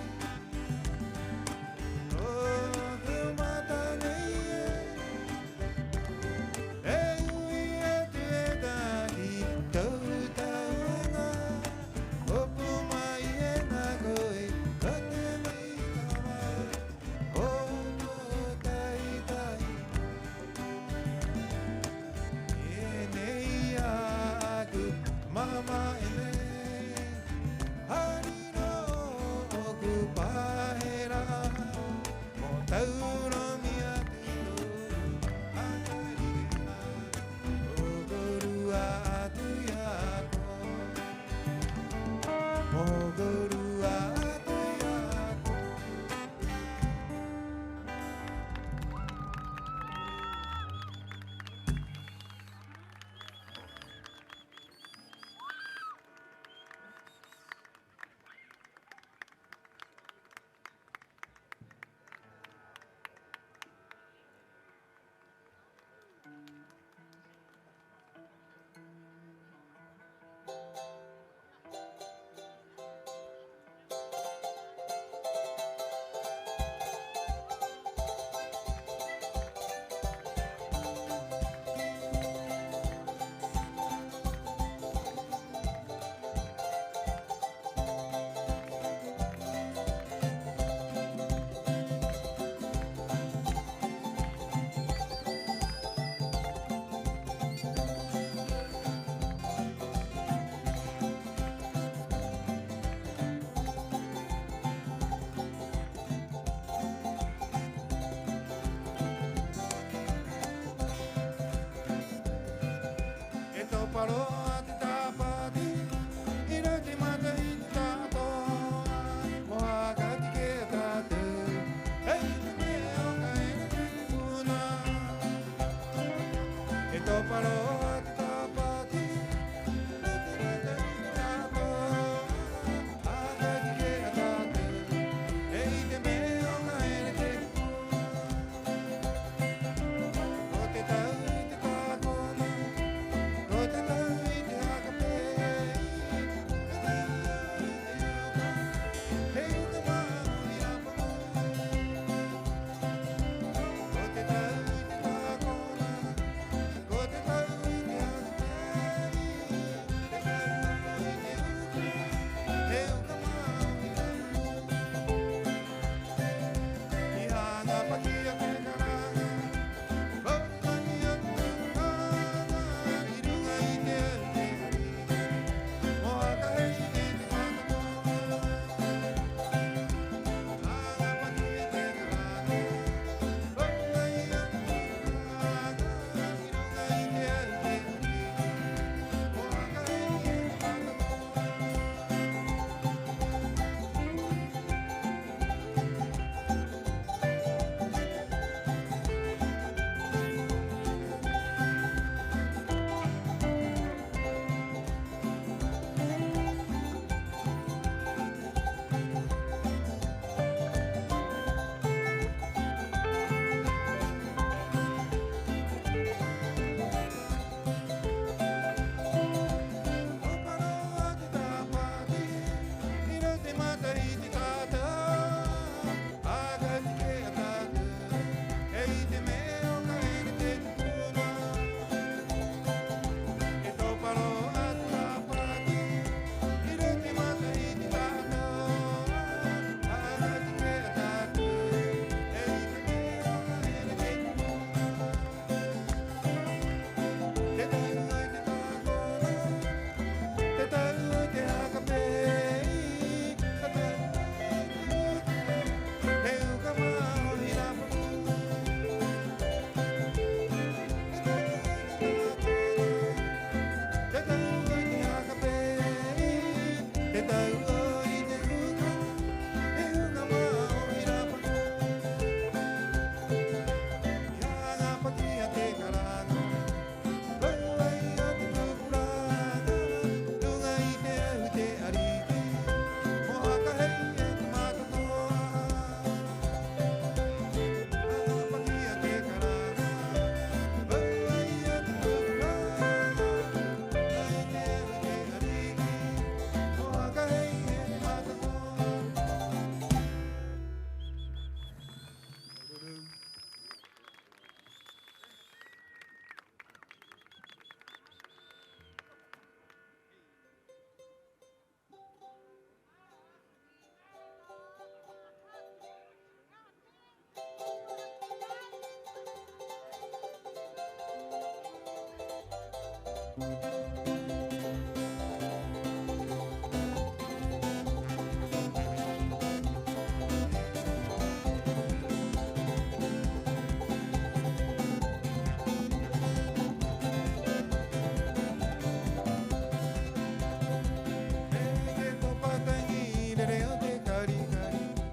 Tō'oku mata nei ē, e u'i atu ena i tō'oku taueŋa. Hopu mai ena koe o te vai kona o Kotahi-tahi. E nei 'ā'aku mamae nei, a riro ō'oku pahera mo tauromai atu i tō'oku hakari ena, ko kōrua atu i a koe. Mo kōrua atu i a koe. E topa rō 'ā te tāpati 'i roto i te matahiti ta'ato'a mo haka tike'a e tātou, 'ai te me'e 'o ka ena te puna. E topa rō 'ā te tāpati 'i roto i te matahiti ta'ato'a. Haka tike'a e tātou, 'ai te me'e 'o ka ena te puna. Ko te tau i te tākona, ko te tau Rere te topa taŋi, rere o te kari-kari,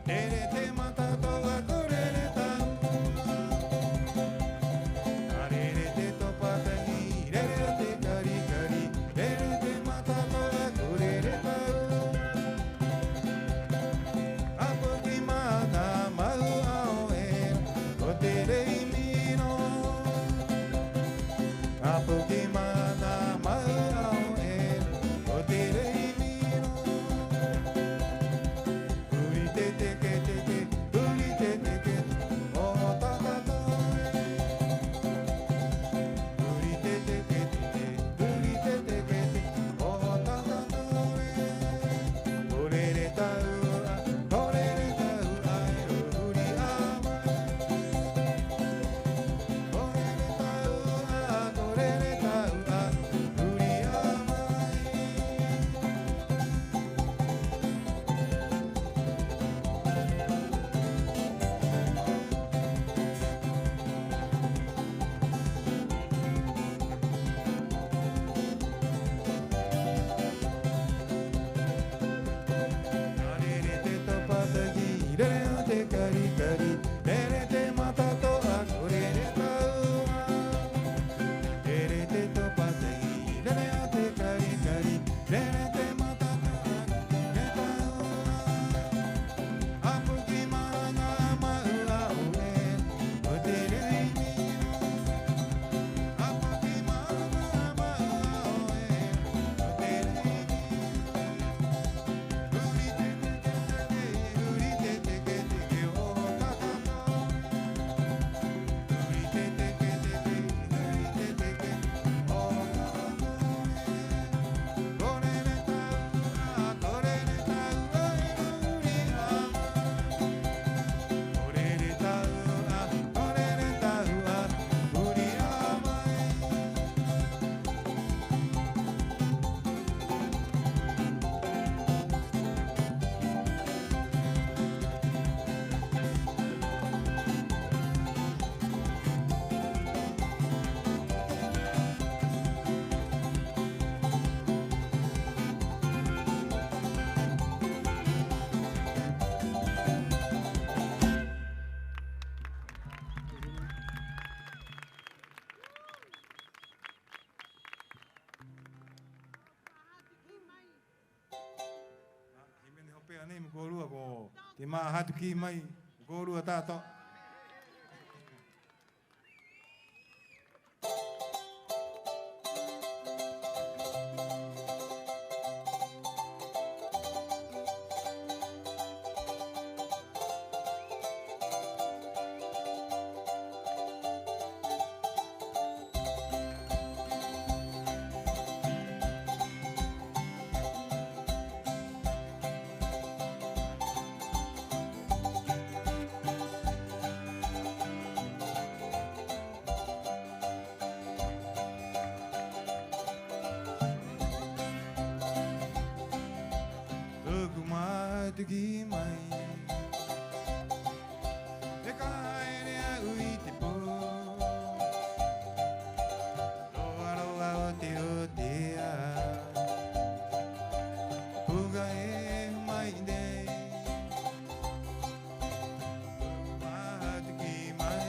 rere te mata to'a, ko rere tāua. A rere te topa taŋi, rere o te kari-kari, rere te mata to'a, ko rere tāua. A poki mana mau 'ao era, ko te rei miro. A poki mana mau 'ao era, ko te rei miro. Uri te teke-teke, uri te teke-teke, o tata toe. Uri te teke-teke, uri te teke-teke, o tata toe. Ko rere tāua, ko rere tāua, e uri 'ā mai. Ko rere tāua, ko rere tāua, uri 'ā mai. A rere te topa taŋi, rere o te kari-kari, rere te mata to'a, ko rere tāua. Rere te topa taŋi, rere o te kari-kari, rere te mata to'a, ko rere tāua. A poki mana mau 'ao era, ko te rei miro. A poki mana mau 'ao era, ko te rei miro. Uri te teke-teke, uri te teke-teke, o tata toe. Uri te teke-teke, uri te teke-teke, o tata toe. Ko rere tāua, ko rere tāua, e uri 'ā mai. Ko rere tāua, ko rere tāua, uri 'ā mai. Hīmene hope'a nei mo kōrua, ko te Māhatu Kī Mai mo kōrua ta'ato'a. Tuku mai te kī mai. E ka ha'ere a au i te pō, roa-roa o te otea, puka e mai nei. Māhatu Kī Mai.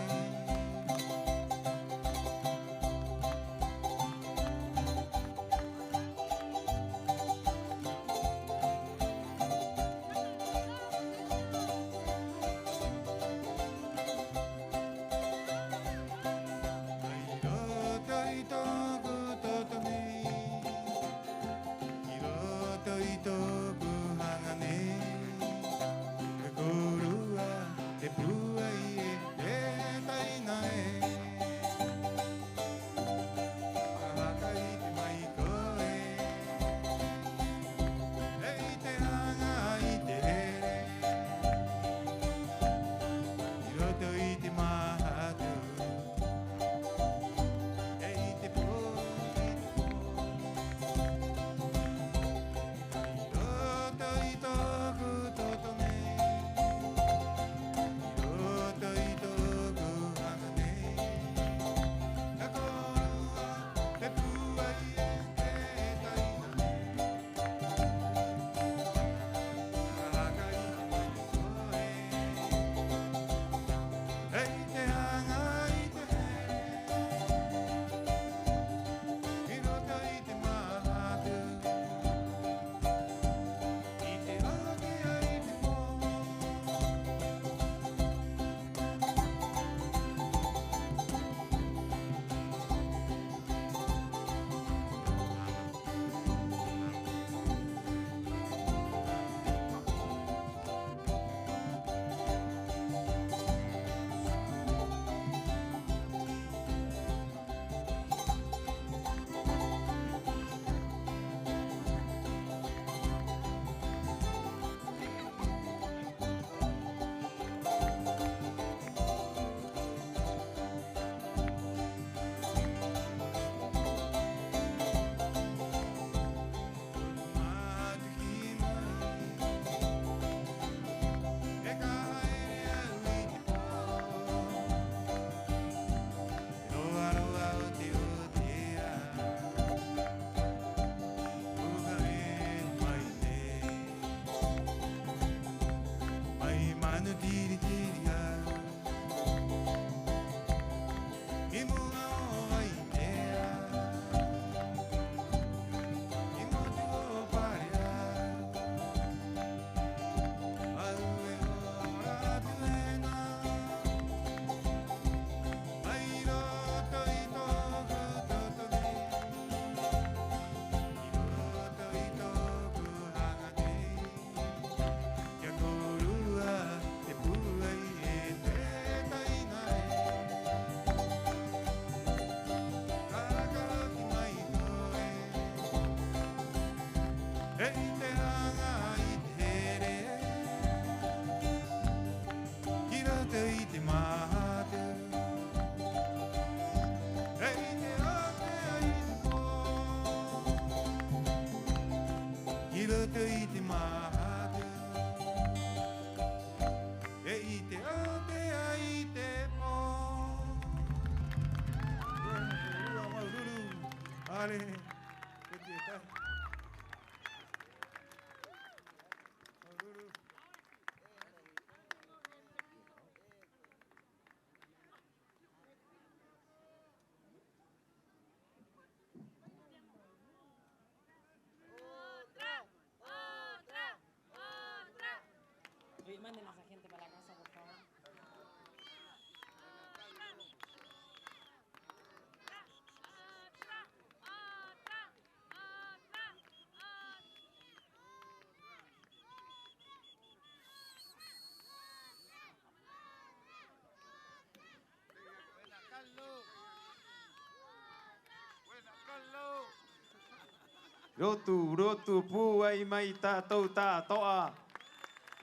Rotu, rotu pūai mai tātou ta'ato'a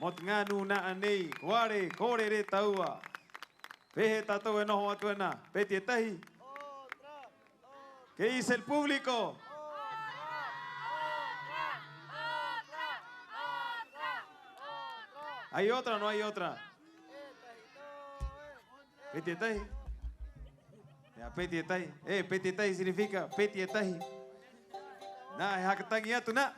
mo te ŋā nūna'a nei. Ko 'āre'e, ko rere tāua. ¿Pē hē tātou e noho atu ena? ¿Peti e tahi? ¿Qué dice el público? ¿Hay otra o no hay otra? ¿Peti e tahi? Ya, peti e tahi. Eh, peti e tahi significa peti e tahi. Nā, he haka taŋi atu nā.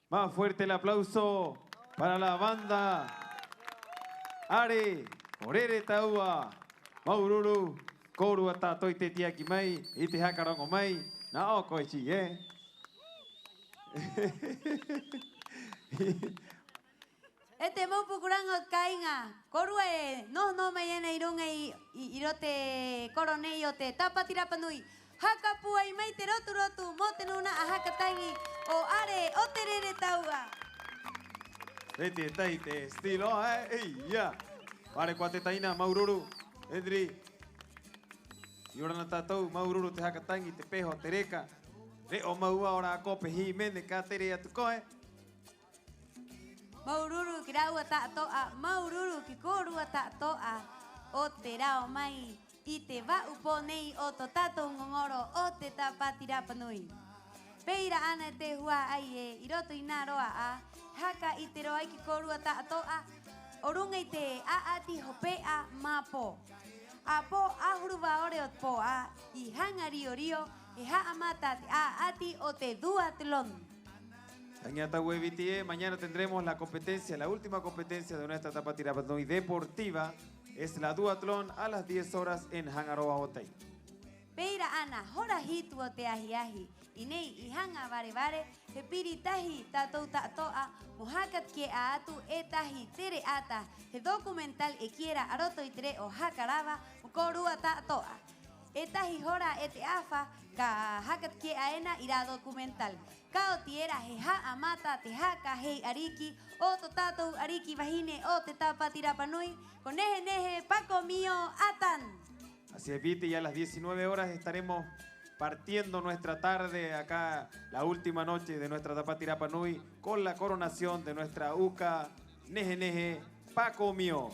Más fuerte el aplauso para la banda. 'Are, ko rere tāua. Māuru-uru, kōrua tātou i te tiaki mai, i te haka roŋo mai. Nā 'ō koe, Chi, eh? E te mau pukuraŋa o te kāiŋa, kōrua e noho nō mai ena 'i ruŋa i, i, 'i roto i te koro nei o te Tāpati Rapa Nui. Haka pūai mai te rotu-rotu mo te nūna'a haka taŋi o Are o te Rere Taua. Reti e tahi te estilo, eh? Ei, ia. Pare, ko 'ā te taina, māuru-uru, Edri. 'Iorana tātou, māuru-uru te haka taŋi, te peho, te reka. Re'o mau 'ā o rā kope hīmene ka tere atu koe. Māuru-uru ki a rāua ta'ato'a, māuru-uru ki a kōrua ta'ato'a o te rao mai i te va'u pō nei o tō tātou ŋoŋoro o te Tāpati Rapa Nui. Pē ira 'ana e te hua'ai ē, 'i roto i nā roa 'ā, haka 'ite rō ai ki a kōrua ta'ato'a o ruŋa i te 'a'ati hope'a mā pō. 'Āpō 'ahuru va'ore o te pō 'ā, i Haŋa Rio-Rio, he ha'amata te 'a'ati o te duatlón. Taŋi atu, e Viti ē, mañana tendremos la competencia, la última competencia de nuestra Tāpati Rapa Nui deportiva, es la duatlón a las diez horas en Haŋa Roa o Taina. Pē ira 'ana, hora hitu o te ahi-ahi, 'i nei 'i Haŋa Vare-vare, he piri tahi tātou ta'ato'a mo haka take'a atu e tahi tere 'ata, he documental e kī era A Roto i te Re'o Haka Rava, mo kōrua ta'ato'a. E tahi hora e te 'afa ka haka take'a ena i rā documental. Ka oti era he ha'amata te haka hei 'ariki o tō tātou 'ariki vahine o te Tāpati Rapa Nui, ko Nehe-nehe Pakomio Atan. Así es, Viti, y a las diecinueve horas estaremos partiendo nuestra tarde acá, la última noche de nuestra Tāpati Rapa Nui, con la coronación de nuestra uka Nehe-nehe Pakomio.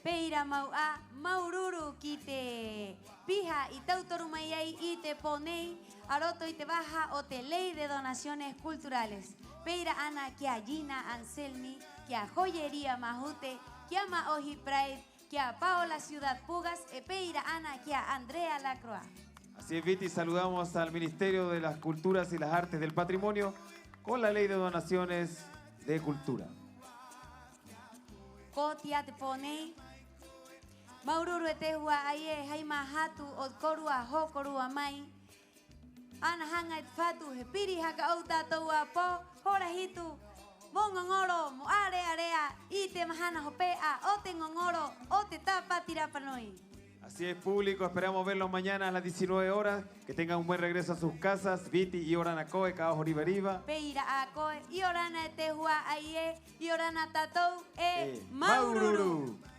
Pē ira mau 'ā, māuru-uru ki te piha i tautoru mai ai i te pō nei a roto i te vaha o te Ley de Donaciones Culturales. Pē ira 'ana ki a Gina Anselmi, ki a Joyería Mahute, ki a Ma'ohi Pride, ki a Paola Ciudad Pugas, 'e pē ira 'ana ki a Andrea Lacroix. Así es, Viti, saludamos al Ministerio de las Culturas y las Artes del Patrimonio con la Ley de Donaciones de Cultura. Ko oti 'ā te pō nei. Māuru-uru e te hua'ai ē, hai māhatu o te kōrua hōkōrua mai. Ana haŋa e te Fatu, he piri haka 'ou tātou 'āpō, hora hitu, mo ŋoŋoro, mo 'ārea-rea i te mahana hope'a o te ŋoŋoro o te Tāpati Rapa Nui. Así es, público, esperamos verlos mañana a las diecinueve horas. Que tengan un buen regreso a sus casas. Viti, 'iorana koe, ka oho riva-riva. Pē ira 'ā koe, 'iorana e te hua'ai ē, 'iorana tātou, 'e māuru-uru.